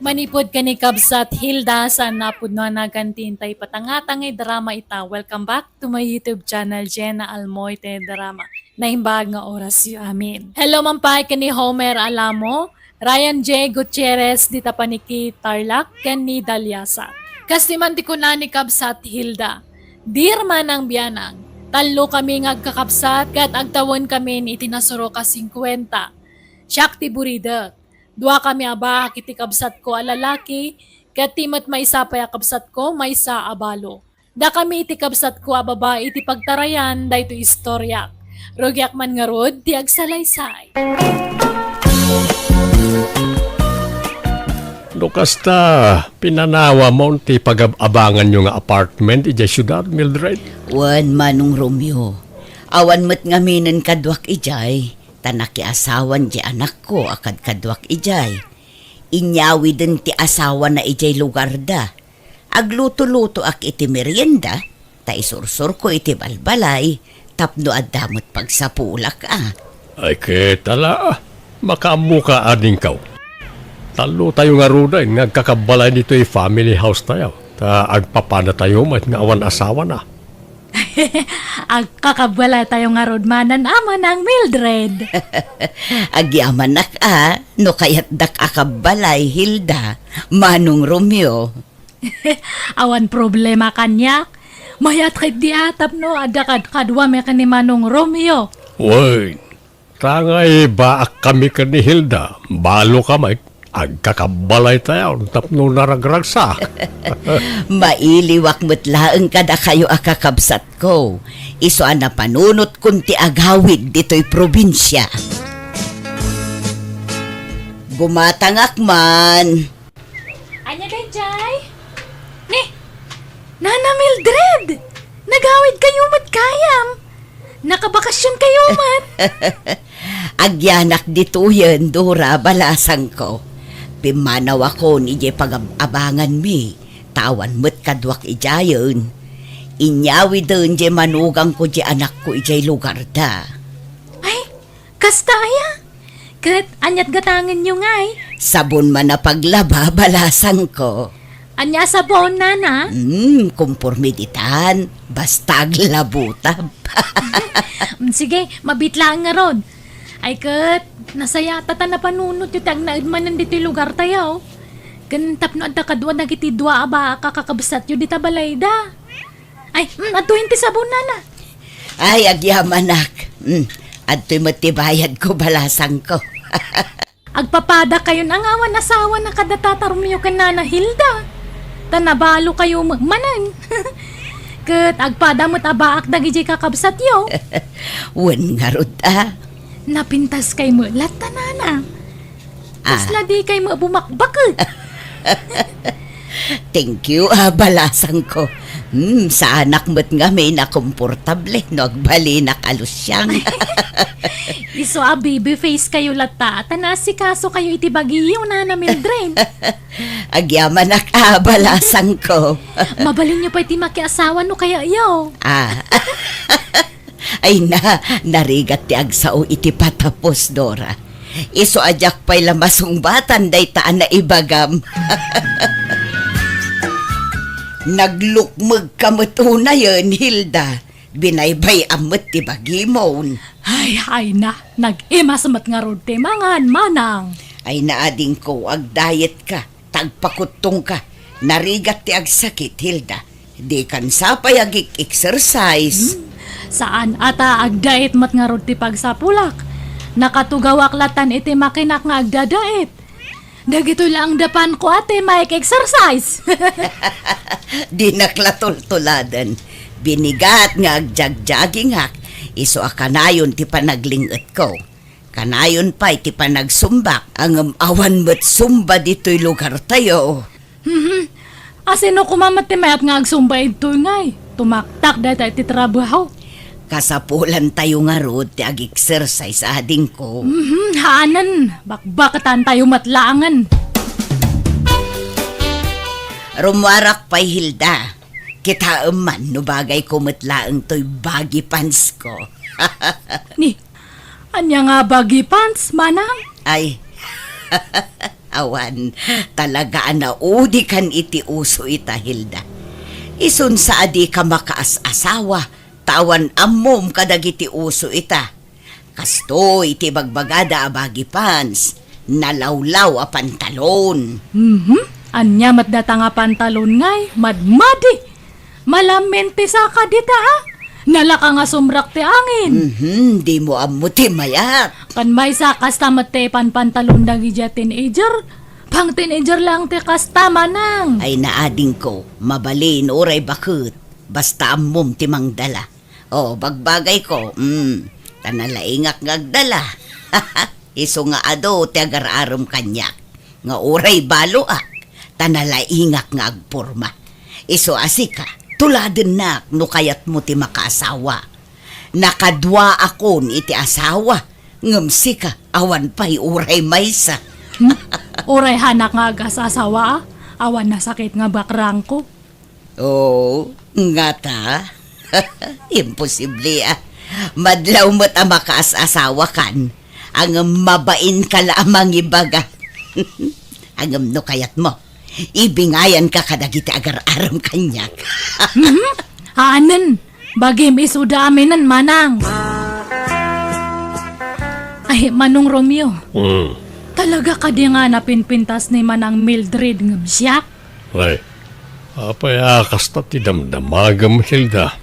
Manipud ken ni Kabsat Hilda, saan a pudno a naganti intay patangatangay drama ita. Welcome back to my YouTube channel, Jenna Almoite Drama. Naimbag nga orasyo amin. Hello man pay ken ni Homer Alamo, Ryan J Gutierrez, dita paniki Tarlac, ken ni Daliasa. Kas ti man ti kuna ni Kabsat Hilda, Dear Manang Bianang, tallokami nga agkakabsat ket agtawenkamin iti nasurok a singkuenta. Siak ti buridek. Duakami a baak iti kabsatko a lalaki, ket ti met maysa pay a kabsatko maysa a balo. Dakami iti kabsatko a babai ti pagtarayan daytoy istoriak. Rugiak man ngarud ti agsalaysay. No kasta, pinanawamon ti pagab-abanganyo nga apartment idiay siudad, Mildred? Wen, Manong Romeo. Awan met ngaminen kaduak idiay, ta nakiasawan ti anakko a kadkaduak idiay. Inyawiden ti asawana idiay lugarda. Agluto-lutoak iti merienda, ta isursurko iti balbalay tapno adda met pagsapulak a. Ay, ket ala, Makaammoka, adingko. Tallotayo ngaruden nga agkakabbalay ditoy family house tayo. Ta agpapadatayo met nga awan asawana. Agkakabbalay tayo ngarud manen a, Manang Mildred. Agyamanak a, no kayatdak a kabbalay, Hilda, Manong Romeo. Awan problema kaniak. Mayat ketdi a tapno adda kadkaduami ken ni Manong Romeo. Wen, ta ngay baakkami ken ni Hilda, baloka met, agkakabbalay tayo tapno naragragsak. Mailiwak met laeng kadakayo a kakabsatko, isu a napanunotkon ti agawid ditoy probinsia. Gumatangak man. Ania daydiay? Ni, Nana Mildred! Nagawidkayo met gayam! Nakabakasionkayo met! Agyanak ditoyen, Dora, balasangko. Pimmanawakon idiay pagab-abanganmi, ta awan met kaduak idiayen. Inyawiden diay manugangko diay anakko idiay lugarda. Ay, kasta aya? Ket aniat gatangenyo ngay? Sabon man a paglaba, balasangko. Ania a sabon, Nana? Hmm, kumporme ditan. Basta aglabutab. Mm, sige, mabiit laeng ngarud. Ay ket, nasayaatta ta napanunotyo ti agnaed manen ditoy lugartayo. Ken tapno adda kadua dagiti dua a baak a kakabsatyo dita balayda. Ay, mm, adtoyen ti sabon, Nana. Ay, agyamanak. Mm, adtoy met ti bayadko, balasangko. Agpapadakayon a nga awan asawana kadatatarumyo ken Nana Hilda. Ta nabalokayo met manen. Ket agpada met a baak dagidiay kakabsatyo. Wen ngarud a. Napintaskay met latta, Nana. Ah. Kasla dikay met bumakbaket. Thank you, a, balasangko. Hmm, saanak met ngamin a komportable no agbalinak a lusiang. Isu a baby face kayo latta, ta naasikasokayo iti bagiyo, Nana Mildred. Agyamanak a, balasangko. Mabalinyo pay ti makiasawa no kayayo. Ah. Ay na, narigat ti agsao iti patapos, Dora. Isu a diak pay la masungbatan dayta a naibagam. Naglukmegka met unayen, Hilda. Binaybay-am met ti bagimon. Ay, ay na, nag-imas met ngarud ti mangan, manang. Ay na, adingko, agdayetka. Ta agpakuttongka, narigat ti agsakit, Hilda. Dikan sa pay agik-exercise. Hmm, saan a ta agdait met ngarud ti pagsapulak. Nakatugawak latan iti makinak nga agdadait. Dagitoy laeng dapanko a ti maik-exercise. Dinak la tultuladen. Binigat nga agjagjagingak, isu a kanayon ti panagling-etko. Kanayon pay ti panagsumbak, ngem awan met sumba ditoy lugartayo. Mhm. A, sino koma met ti mayat nga agsumba idtoy ngay? Tumaktak dayta iti trabaho. Kasapulantayo ngarud ti ag-exercise, adingko. Mhm, haanen, bakbaketantayo met laengen. Rummuarak pay, Hilda. Kitaem man no bagayko met laeng toy baggy pants ko. Ni, Ania nga baggy pants, manang? Ay, awan, talaga a naudikan iti uso ita, Hilda. Isun sa a dika makaas-asawa, ta awan ammom kadagiti uso ita. Kastoy ti bagbagada a baggy pants, nalawlaw a pantalon. Mhm. Ania met data nga pantalon ngay, madmadi? Malamin ti saka dita, a? Nalaka nga sumrak ti angin. Mhm, dimo ammo ti mayat. Kan maysa, kasta met ti panpantalon dagidiay teenager. Pang-teenager lang ti kasta, manang. Ay, naadingko, mabalin uray baket. Basta ammom ti mangdala. O, bagbagayko, mm, ta nalaingak nga agdala. Isu nga adu ti agar-arem kaniak, nga uray baloak, ta nalaingak nga agporma. Isu a sika, tuladennak no kayatmo ti makaasawa. Nakaduaakon iti asawa, ngem sika, awan pay uray maysa. Hmm? Uray hanak nga agas-asawa, a? Awan nasakit nga bakrangko. Oo, ngata? Imposible, a. Madlaw met a makaas-asawakan. Ngem mabainka la a mangibaga. Ngem no kayatmo, ibingayanka kadagiti agar-arem kaniak. Mhm. Haanen, bagim isuda aminen, Manang. Ay, Manong Romeo. Mm. Talaga kadi nga napinpintas ni Manang Mildred ngem siak? Ay, apay a kasta ti damdamagem, Hilda?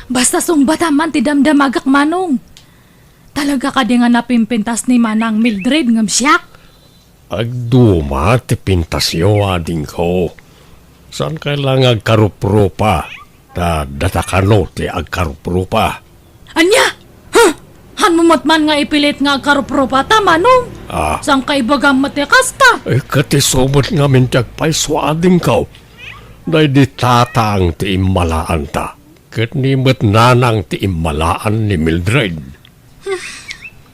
Basta sungbatam man ti damdamagek, Manong. Talaga kadi nga napinpintas ni Manang Mildred ngem siak? Agduma ti pintasyo, adingko. Saan kay la nga agkaruprupa, ta data kano ti agkaruprupa. Ania? Huh? Hanmo met man nga ipilit nga agkaruprupa ta, Manong? Ah. Saan ka ibagam met ti kasta? Eh, ket isu met ngamin ti agpayso, adingko. Daydi tatang ti immalaanta, ket ni met nanang ti immalaan ni Mildred.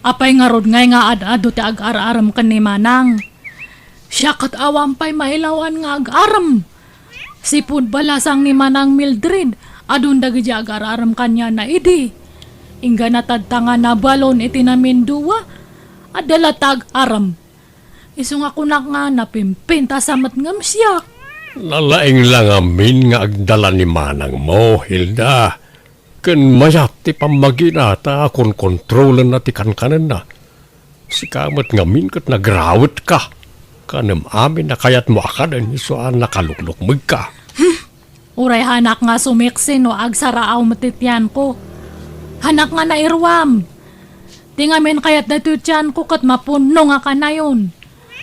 Apay ngarud ngay nga ad-adu ti agar-arem ken ni Manang? Siak ket awan pay mailawan nga agar-arem. Sipud balasang ni Manang Mildred, adun dagiti agar-arem kaniana idi. Inggana tadta nga nabalon iti namindua, adda latta agar-arem. Isu nga kunak nga napimpintas a met ngem siak. Nalaing la ngamin nga agdala ni manangmo, Hilda. Ken mayat ti pammagina ta konkontrolenna ti kankanenna. Sika met ngamin ket nagrawetka. Kanem amin a kayatmo a kaden isu a nakaluklukmegka. Hmm. Uray hanak nga sumiksi no agsaraaw met ti tianko. Hanak nga nairuam. Ti ngamin kayat daytoy tianko ket mapunno nga kanayon.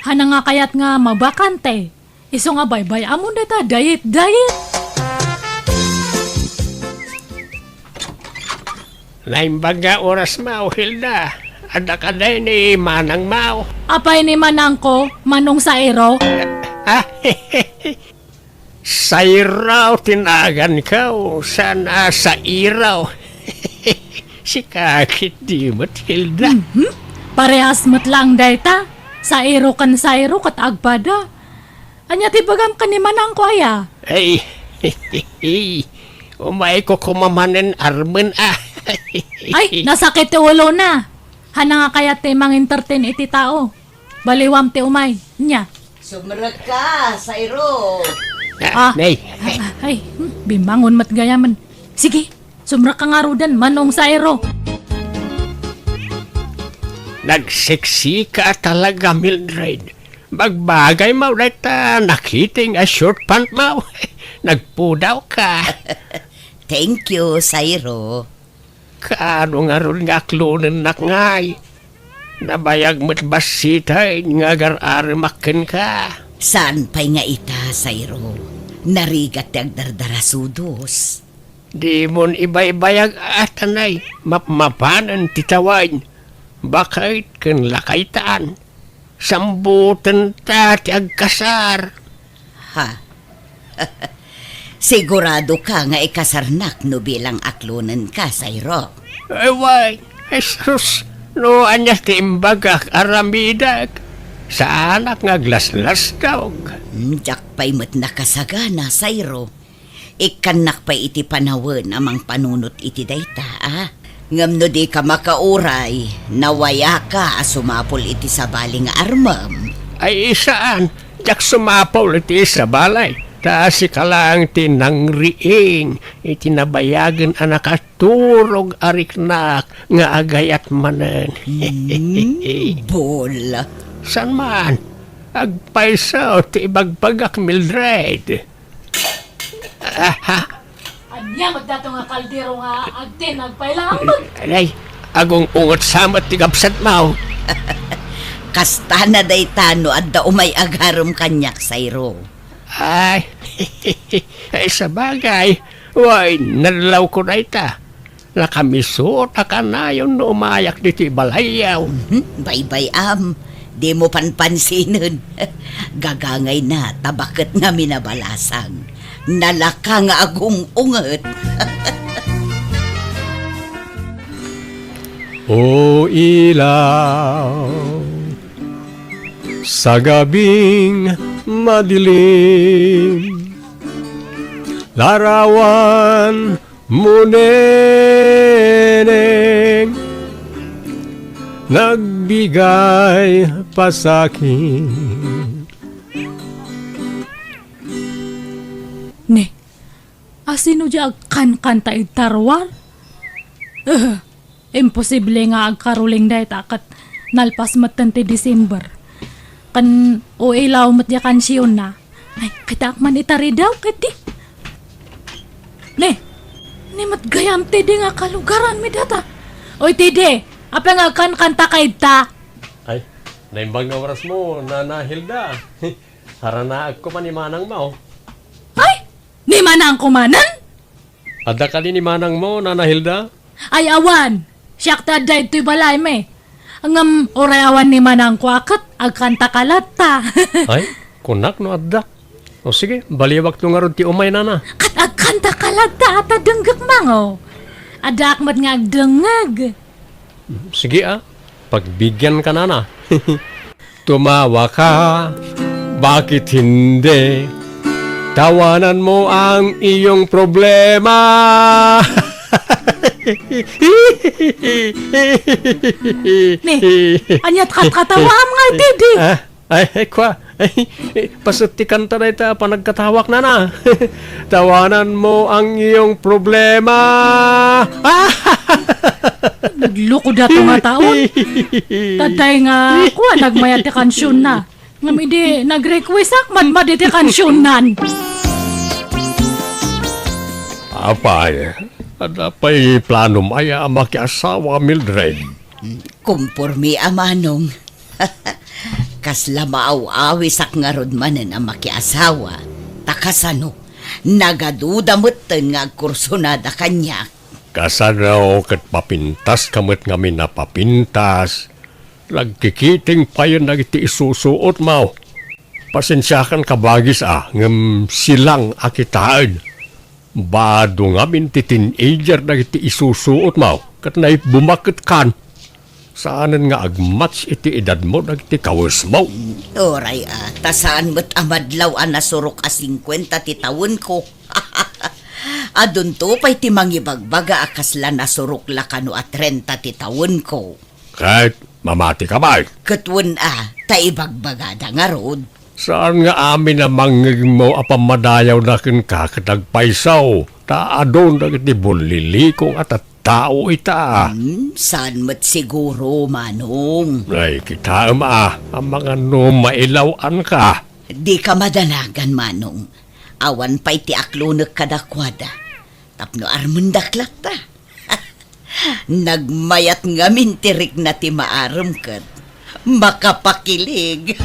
Hana nga kayat nga mabakante. Isu nga baybay-amon dayta diet-diet. Naimbag nga oras mo, Hilda. Adda kadi ni manangmo? Apay ni manangko, Manong Sairo? Ah, Sairo ti naganko, saan a Sairo. Sika ketdi met, Hilda. Mhm. Parehas met lang dayta. Sairo ken Sairo ket agpada. Ania ti bagam ken ni manangko aya? Ay, umayko koma manen armen a. Ay, nasakit ti ulona. Hana nga kayat ti mangintertain iti tao. Baliwam ti umay. Nya. Sumrekka, Sairo. Ah, ah, nay. Ah, ay, hmm, bimmangon met gayamen. Sige, sumrekka ngaruden, Manong Sairo. Nagseksika talaga, Mildred. Bagbagaymo dayta nakiting a short pantmo. Nagpudawka. Thank you, Sairo. Kaano ngarud nga aklonennak ngay? Nabayag met bassiten nga agar-aremak kenka. Saan pay nga ita, Sairo? Narigat ti agdardarasudos. Dimon ibaybayag a tanay, mapmapanen ti tawen, baket ken lakaytan. Sambutenta ti agkasar. Ha? Siguradoka nga ikasarnak no bilang aklonenka, Sairo? Ay, way, Jesus, no ania ti imbagak, aramidek. Saanak nga aglaslasdawg. Hmm, diak pay met nakasagana, Sairo. Ikkannak pay iti panawen a mangpanunot iti dayta, a? Ngem no dika makauray, nawayaka a sumapul iti sabali nga armem. Ay, saan, diak sumapul iti sabali. Ta sika laeng ti nangriing iti nabayagen a nakaturog a riknak nga agayat manen. Hmm, bol. Saan man? Agpayso ti ibagbagak, Mildred. Aha. Ania met dato nga kaldero nga agtinag pay laeng met? Ay, agung-unget sa met ti gabsatmo. Kastana dayta no adda umay agarem kaniak, Sairo. Ay, ay, sabagay, way, nadlawko dayta. Nakamisut a kanayon no umayak ditoy balayyo. Mhm, baybay-am. Dimo panpansinen. Gagangayna, ta baket ngamin a balasang. Nalaka nga agung-unget. O ilaw, sa gabing madilim, larawan mo, neneng, Nagbigay pasakit. Ne, asino di agkankanta iti taruar? Eh, imposible nga agkaroling dayta ket nalpas metten ti December. Ken uilaw met diay kansionna. Ay, kitaak man itari daw, ket di. Ne, ni met gayam ti di nga kalugaranmi data. Oy, ti di, apay nga agkankanta ka ita? Ay, naimbag nga oras mo, Nana Hilda. Haranaek ko man ni manang mo. Ay, ni manang ko manen? Adda kadi ni manang mo, Nana Hilda? Ay, awan. Siak ti adda ditoy balaymi. Ngem uray awan ni manangko a ket agkanta ka latta. Ay, kunak no adda. O sige, baliwakto ngarud ti umay, Nana. Ket agkanta ka latta a ta denggek mango. Addaak met nga agdengngeg. Sige, ah. Pagbigian ka, Nana. Tumawa ka, bakit hindi? Tawanan mo ang iyong problema. Ne, ania't katkatawaam nga, Didi? Ah, ay, ay, kwa. Ay, eh, paset ti kanta dayta a panagkatawak, Nana. Tawanan mo ang iyong problema. Nagloko dato nga taon. Tatay nga, kuan, nagmayat ti kansionna. Ngem idi nag-request ak, madmadi ti kansionnan. Apay, adda pay planom aya a makiasawa, Mildred? Kumpormi a manong. Kasla maaw-awisak ngarud manen a makiasawa. Ta kasano, nagaduda metten nga agkursunada kaniak. Kasano ket papintas ka met ngamin a papintas? Nagkikiting payen dagiti isusuotmo. Pasensiakan kabagis a, ngem silang a kitaen. Bado ngamin ti teenager dagiti isusuotmo, ket naibbumak ket kan. Saanen nga agmatch iti edadmo dagiti kawesmo. Uray a, ta saan met a madlaw a nasurok a singkuenta ti tawenko. Adunto pay ti mangibagbaga a kasla nasurok la kano a trenta ti tawenko. Ket mamati ka met. Ket wen a, ta ibagbagada ngarud. Saan nga amin a mangngegmo a pammadayawna kenka ket agpayso, ta adun dagiti bullilikong a tattao ita. Hmm, saan met siguro, Manong? Ay, kitaem a, amangan no mailaw-anka. Dika madanagan, Manong. Awan pay ti aklonek kadakuada. Tapno armendak latta. Nagmayat ngamin ti rikna ti maarem ket makapakilig.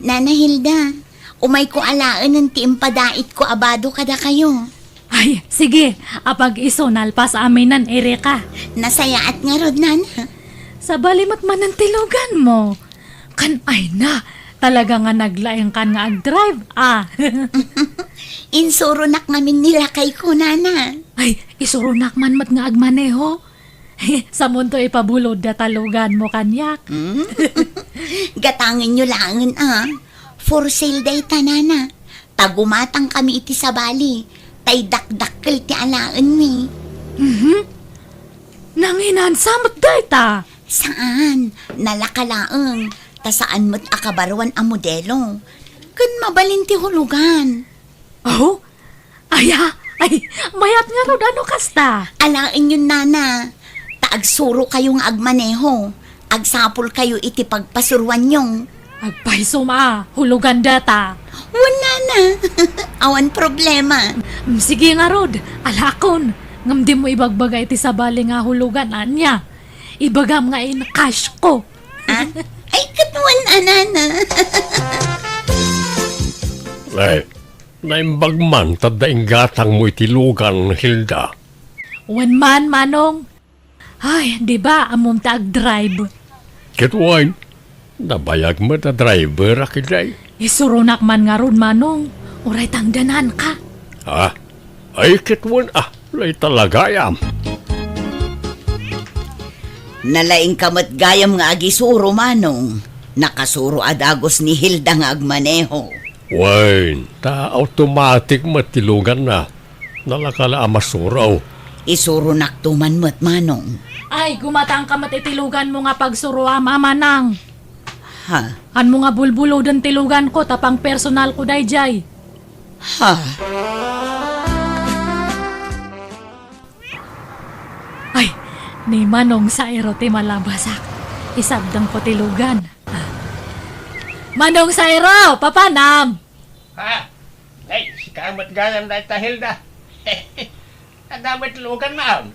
Nana Hilda, umayko alaenen ti impadaitko a bado kadakayo. Ay, sige, apag-isu nalpas aminen, Erika. Nasayaat ngarud, Nana. Sabali met manen ti luganmo. Kan ay na, talaga nga naglaingkan nga agdrive, ah. Insuronak ngamin ni lakayko, Nana. Ay, isuronak man met nga agmaneho. Samunto ipabulod da ta luganmo kaniak. Hmm? Gatangenyo laengen, ah. For sale dayta, Nana. Ta gumatangkami iti sabali. Tay dakdakkel ti alaenmi. Mhm. Nanginansa met dayta? Saan, nalaka laeng, ta saan met a kabaruan a modelo. Ken mabalin ti hulugan. Aw? Aya, ay, mayat ngarud a no kasta. Alaenyon, Nana, ta agsurokayo nga agmaneho. Agsapulkayo iti pagpasuroanyo. Agpaysom a, hulugan data. Wen, Nana. Awan problema. Mm, sige ngarud, alakon. Ngem dimo ibagbaga iti sabali nga hulugan, ania? Ibagam nga in-cash ko. Ah? Ay, ket wen a, Nana. Ay, naimbag man, ta adda inggatangmo iti lugan, Hilda. Wen man, Manong. Ay, di ba, ammom ta agdrive? Ket wen, nabayag met a driver a kiday. Isuronak man ngarud, Manong. Uray tangdananka. Ah? Ay, ket wen a, dayta la gayam. Nalaingka met gayam nga agisuro, Manong. Nakasuro a dagus ni Hilda nga agmaneho. Wen, ta automatic met ti luganna. Nalaka la a masuro. Isuronakto man met, Manong. Ay, gumatangka met iti luganmo nga pagsuroam, a Manang. Ha? Hanmo nga bulbuloden ti luganko, ta pangpersonalko daydiay. Ha? Ay, ni Manong Sairo ti malabasak. Isabdengko ti lugan. Ah. Manong Sairo, papanam? Ha? Ay, sika met gayam dayta, Hilda. Adda met luganmo?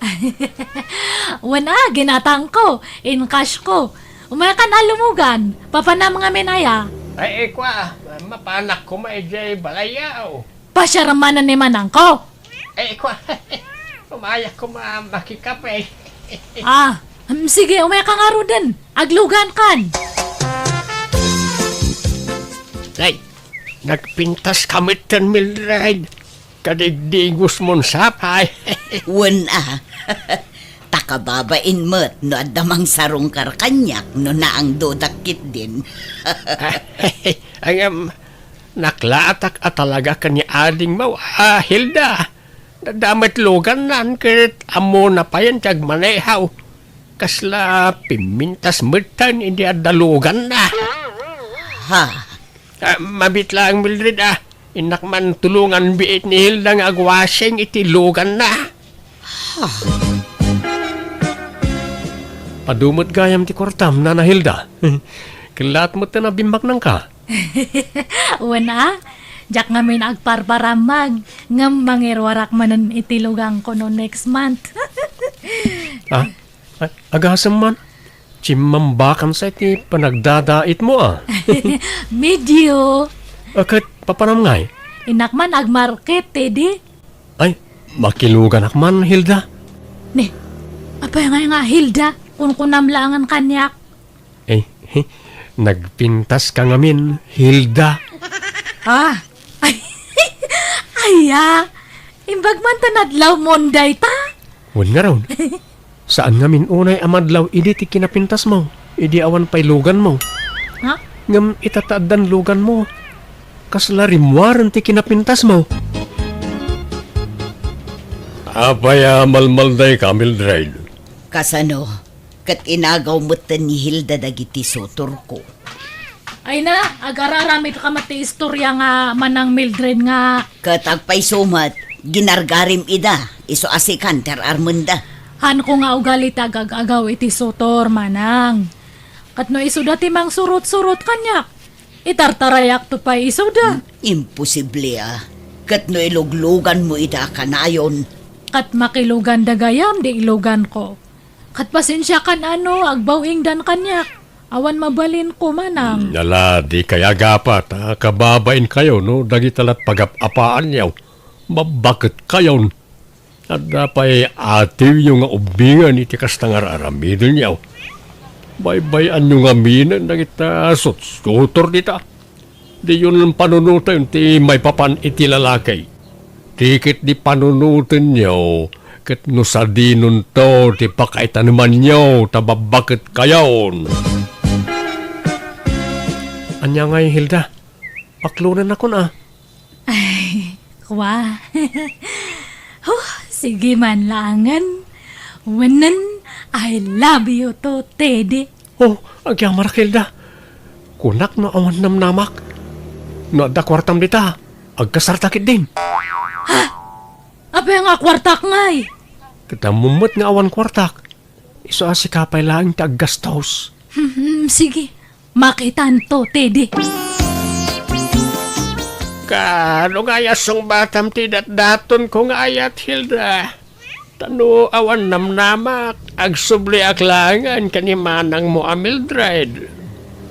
Wen a, ginatangko, in-cash ko. Umayakan a lumugan, papanam ngamin aya? Ay, ay, kua, mapanak koma idiay balayyo. Pasiarem manen ni Manangko. Ay, kua, umayak koma makikape. Ah, mm, sige, umayaka ngaruden. Aglugankan. Ay, nagpintaska metten, Mildred. Kadigdigosmon sapay. Wen a. Ta kababain met no adda mangsarungkar kaniak no naangdodak ketdin. Ngem, naklaatak a talaga ken ni adingmo, a, Hilda. Adda met luganna ket ammona payen ti agmaneho. Kasla pimmintas metten idi adda luganna. Ha? Ah, mabiit laeng, Mildred, a. Innak man tulongan biit ni Hilda nga agwasing iti luganna. Adu met gayam ti kuartam, Nana Hilda. Kellaat metten a bimmaknangka. Wen a, diak ngamin agparparammag, ngem mangiruarak manen iti luganko no next month. Ah, a-, agasem man. Chimmambakan sa iti panagdadaitmo, a. Medio. A, ket papanam ngay? Innak man agmarket, Teddy. Ay, makiluganak man, Hilda. Ne, apay ngay nga Hilda? Kunkunam laengen kaniak. Eh, he, nagpintaska ngamin, Hilda. Ah, ay, aya, imbag man ta nadlawmon dayta? Wen ngarud. Saan ngamin unay a madlaw idi ti kinapintasmo, idi awan pay luganmo. Ha? Ngem ita ta addan luganmo, kasla rimmuaren ti kinapintasmo. Apay a malmaldayka, Mildred? Kasano? Ket inagaw metten ni Hilda dagiti sutorko. Ay na, agar-aramidka met ti istoria nga Manang Mildred nga. Ket agpayso met, ginargarim ida, isu a sikan ti ar-armenda. Hanko nga ugali ti agag-agaw iti sutor, Manang. Ket no isuda ti mangsurot-surot kaniak, itartarayakto pay isuda. Imposible a. Ket no ilugluganmo ida a kanayon. Ket makiluganda gayam di iluganko. Ket pasensiakan a no agbaw-ingdan kaniak. Awan mabalinko, Manang. Hmm, ala, dikay agapa ta kababainkayo no dagita lat pagap-apaanyo. Babbaketkayon. Adda pay atiwyo nga ubbingen iti kasta nga ar-aramidenyo. Baybay-anyo ngaminen dagita sutsutor dita. Diyon panunoten ti maipapan iti lalaki. Ti ketdi panunotenyo, ket no sadinonto ti pakaitanemanyo ta babbaketkayon. Ania ngay, Hilda? Paklonennakon a. Ay, kua. Huh, sige man laengen. Wenen, I love you too, Teddy. Oh, agyamanak, Hilda. Kunak no awan namnamak. No adda kuartam dita, agkasarta ketdin. Ha? Apay nga kuartak ngay? Ket ammom met nga awan kuartak. Isu a sika pay laeng ti aggastos. Hmm, sige. Makitanto, Teddy. Kaano ngay a sungbatam ti datdatonko nga ayat, Hilda? Ta no awan namnamak, agsubliak laengen ken ni manangmo a Mildred.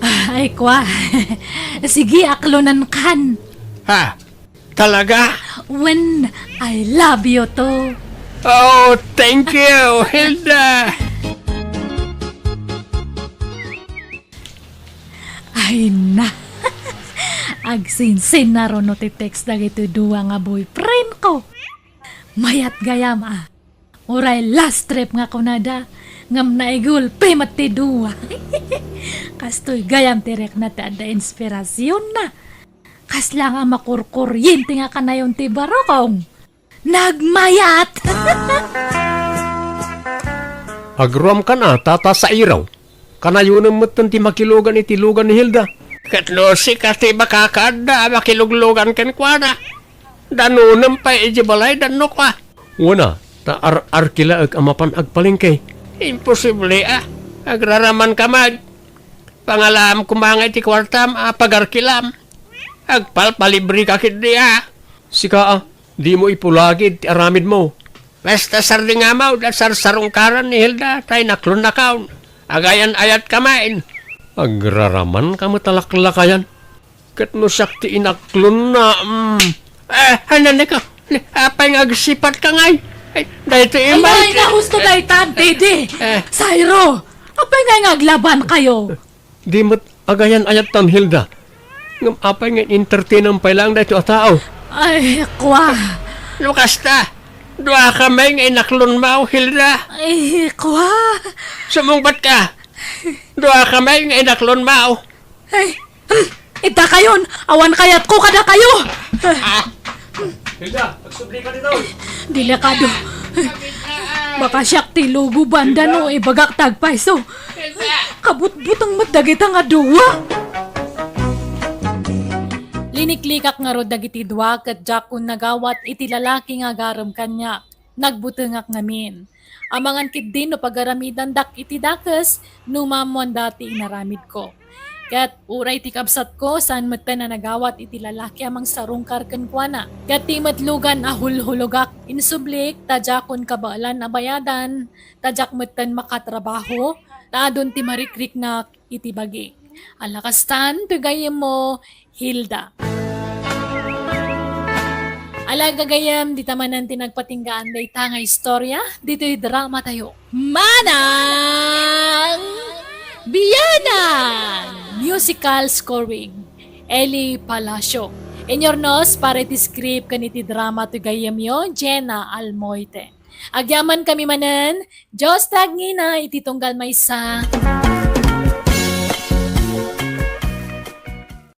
Ay, kua. Sige, aklonenkan. Ha? Talaga? Wen, I love you too. Oh, thank you, Hilda. Ay na. Agsinsinna runo ti text dagiti dua nga boyfriend ko. Mayat gayam a. Uray last trip nga kunada, ngem naigulpi met ti dua. Kastoy gayam ti rikna ti adda inspirasionna. Kasla nga makurkuryente nga kanayon ti barukong. Nagmayat! Agruamkan a, Tata Sairo. Kanayonem metten ti makilugan iti lugan ni Hilda. Ket no sika ti makakaadda a makiluglugan kenkuana, danonem pay idiay balayda no kua. Wen a, ta ar-arkilaek a mapan agpalengke. Imposible a. Agraramanka met. Pangalaam koma nga iti kuartam a pagarkilam. Agpalpalibreka ketdi a. Sika a, dimo ipulagid ti aramidmo. Basta sardingamo, da sarsarungkaran ni Hilda, ta inaklonnakon. Agayan-ayatka met. Agraramanka met a laklakayan. Ket no siak ti inaklonna, mm. Eh, hananeko, apay nga agsipatka ngay? Ay, daytoy Ay, imay. Ay, nahusto daytan, Dede. Eh. Sairo, apay nga, nga aglabankayo? Di met agayan-ayattan, Hilda. Ngem apay nga entertainam pay laeng daytoy a tao? Ay, kua. No kasta, duakami nga inaklonmo, Hilda. Ay, kua. Sumungbatka. Duakami nga inaklonmo. Ay, hmm, iddakayon, awan kayatko kadakayo. Ah, Hilda, agsubli ka ditoy. Delikado. Baka siak ti luguban da no ibagak ti agpayso. Kabutbuteng met dagita nga dua. Liniklikak ngarud dagiti dua ket diakon nagawat iti lalaki nga agarem kaniak. Nagbutengak ngamin. Amangan ketdi no pagaramedandak iti dakes no maammoanda ti inaramidko. Ket uray ti kabsatko, saan metten a nagawat iti lalaki a mangsarungkar kenkuana. Ket ti met lugan a hulhulogak, insublik ta diakon kabaelan a bayadan, ta diak metten makatrabaho, ta adun ti marikriknak iti bagik. Ala kastan, ti gayyemmo, Hilda. Ala gagayyem, dita manen ti nagpatinggaan dayta nga istorya, ditoy drama tayo. Manang Biyanan! Musical scoring, Eli Palacio. Inyurnos para iti script ken iti drama ti gayyemyo, Jenna Almoite. Agyamankami manen, Dios ti agngina iti tunggal maysa.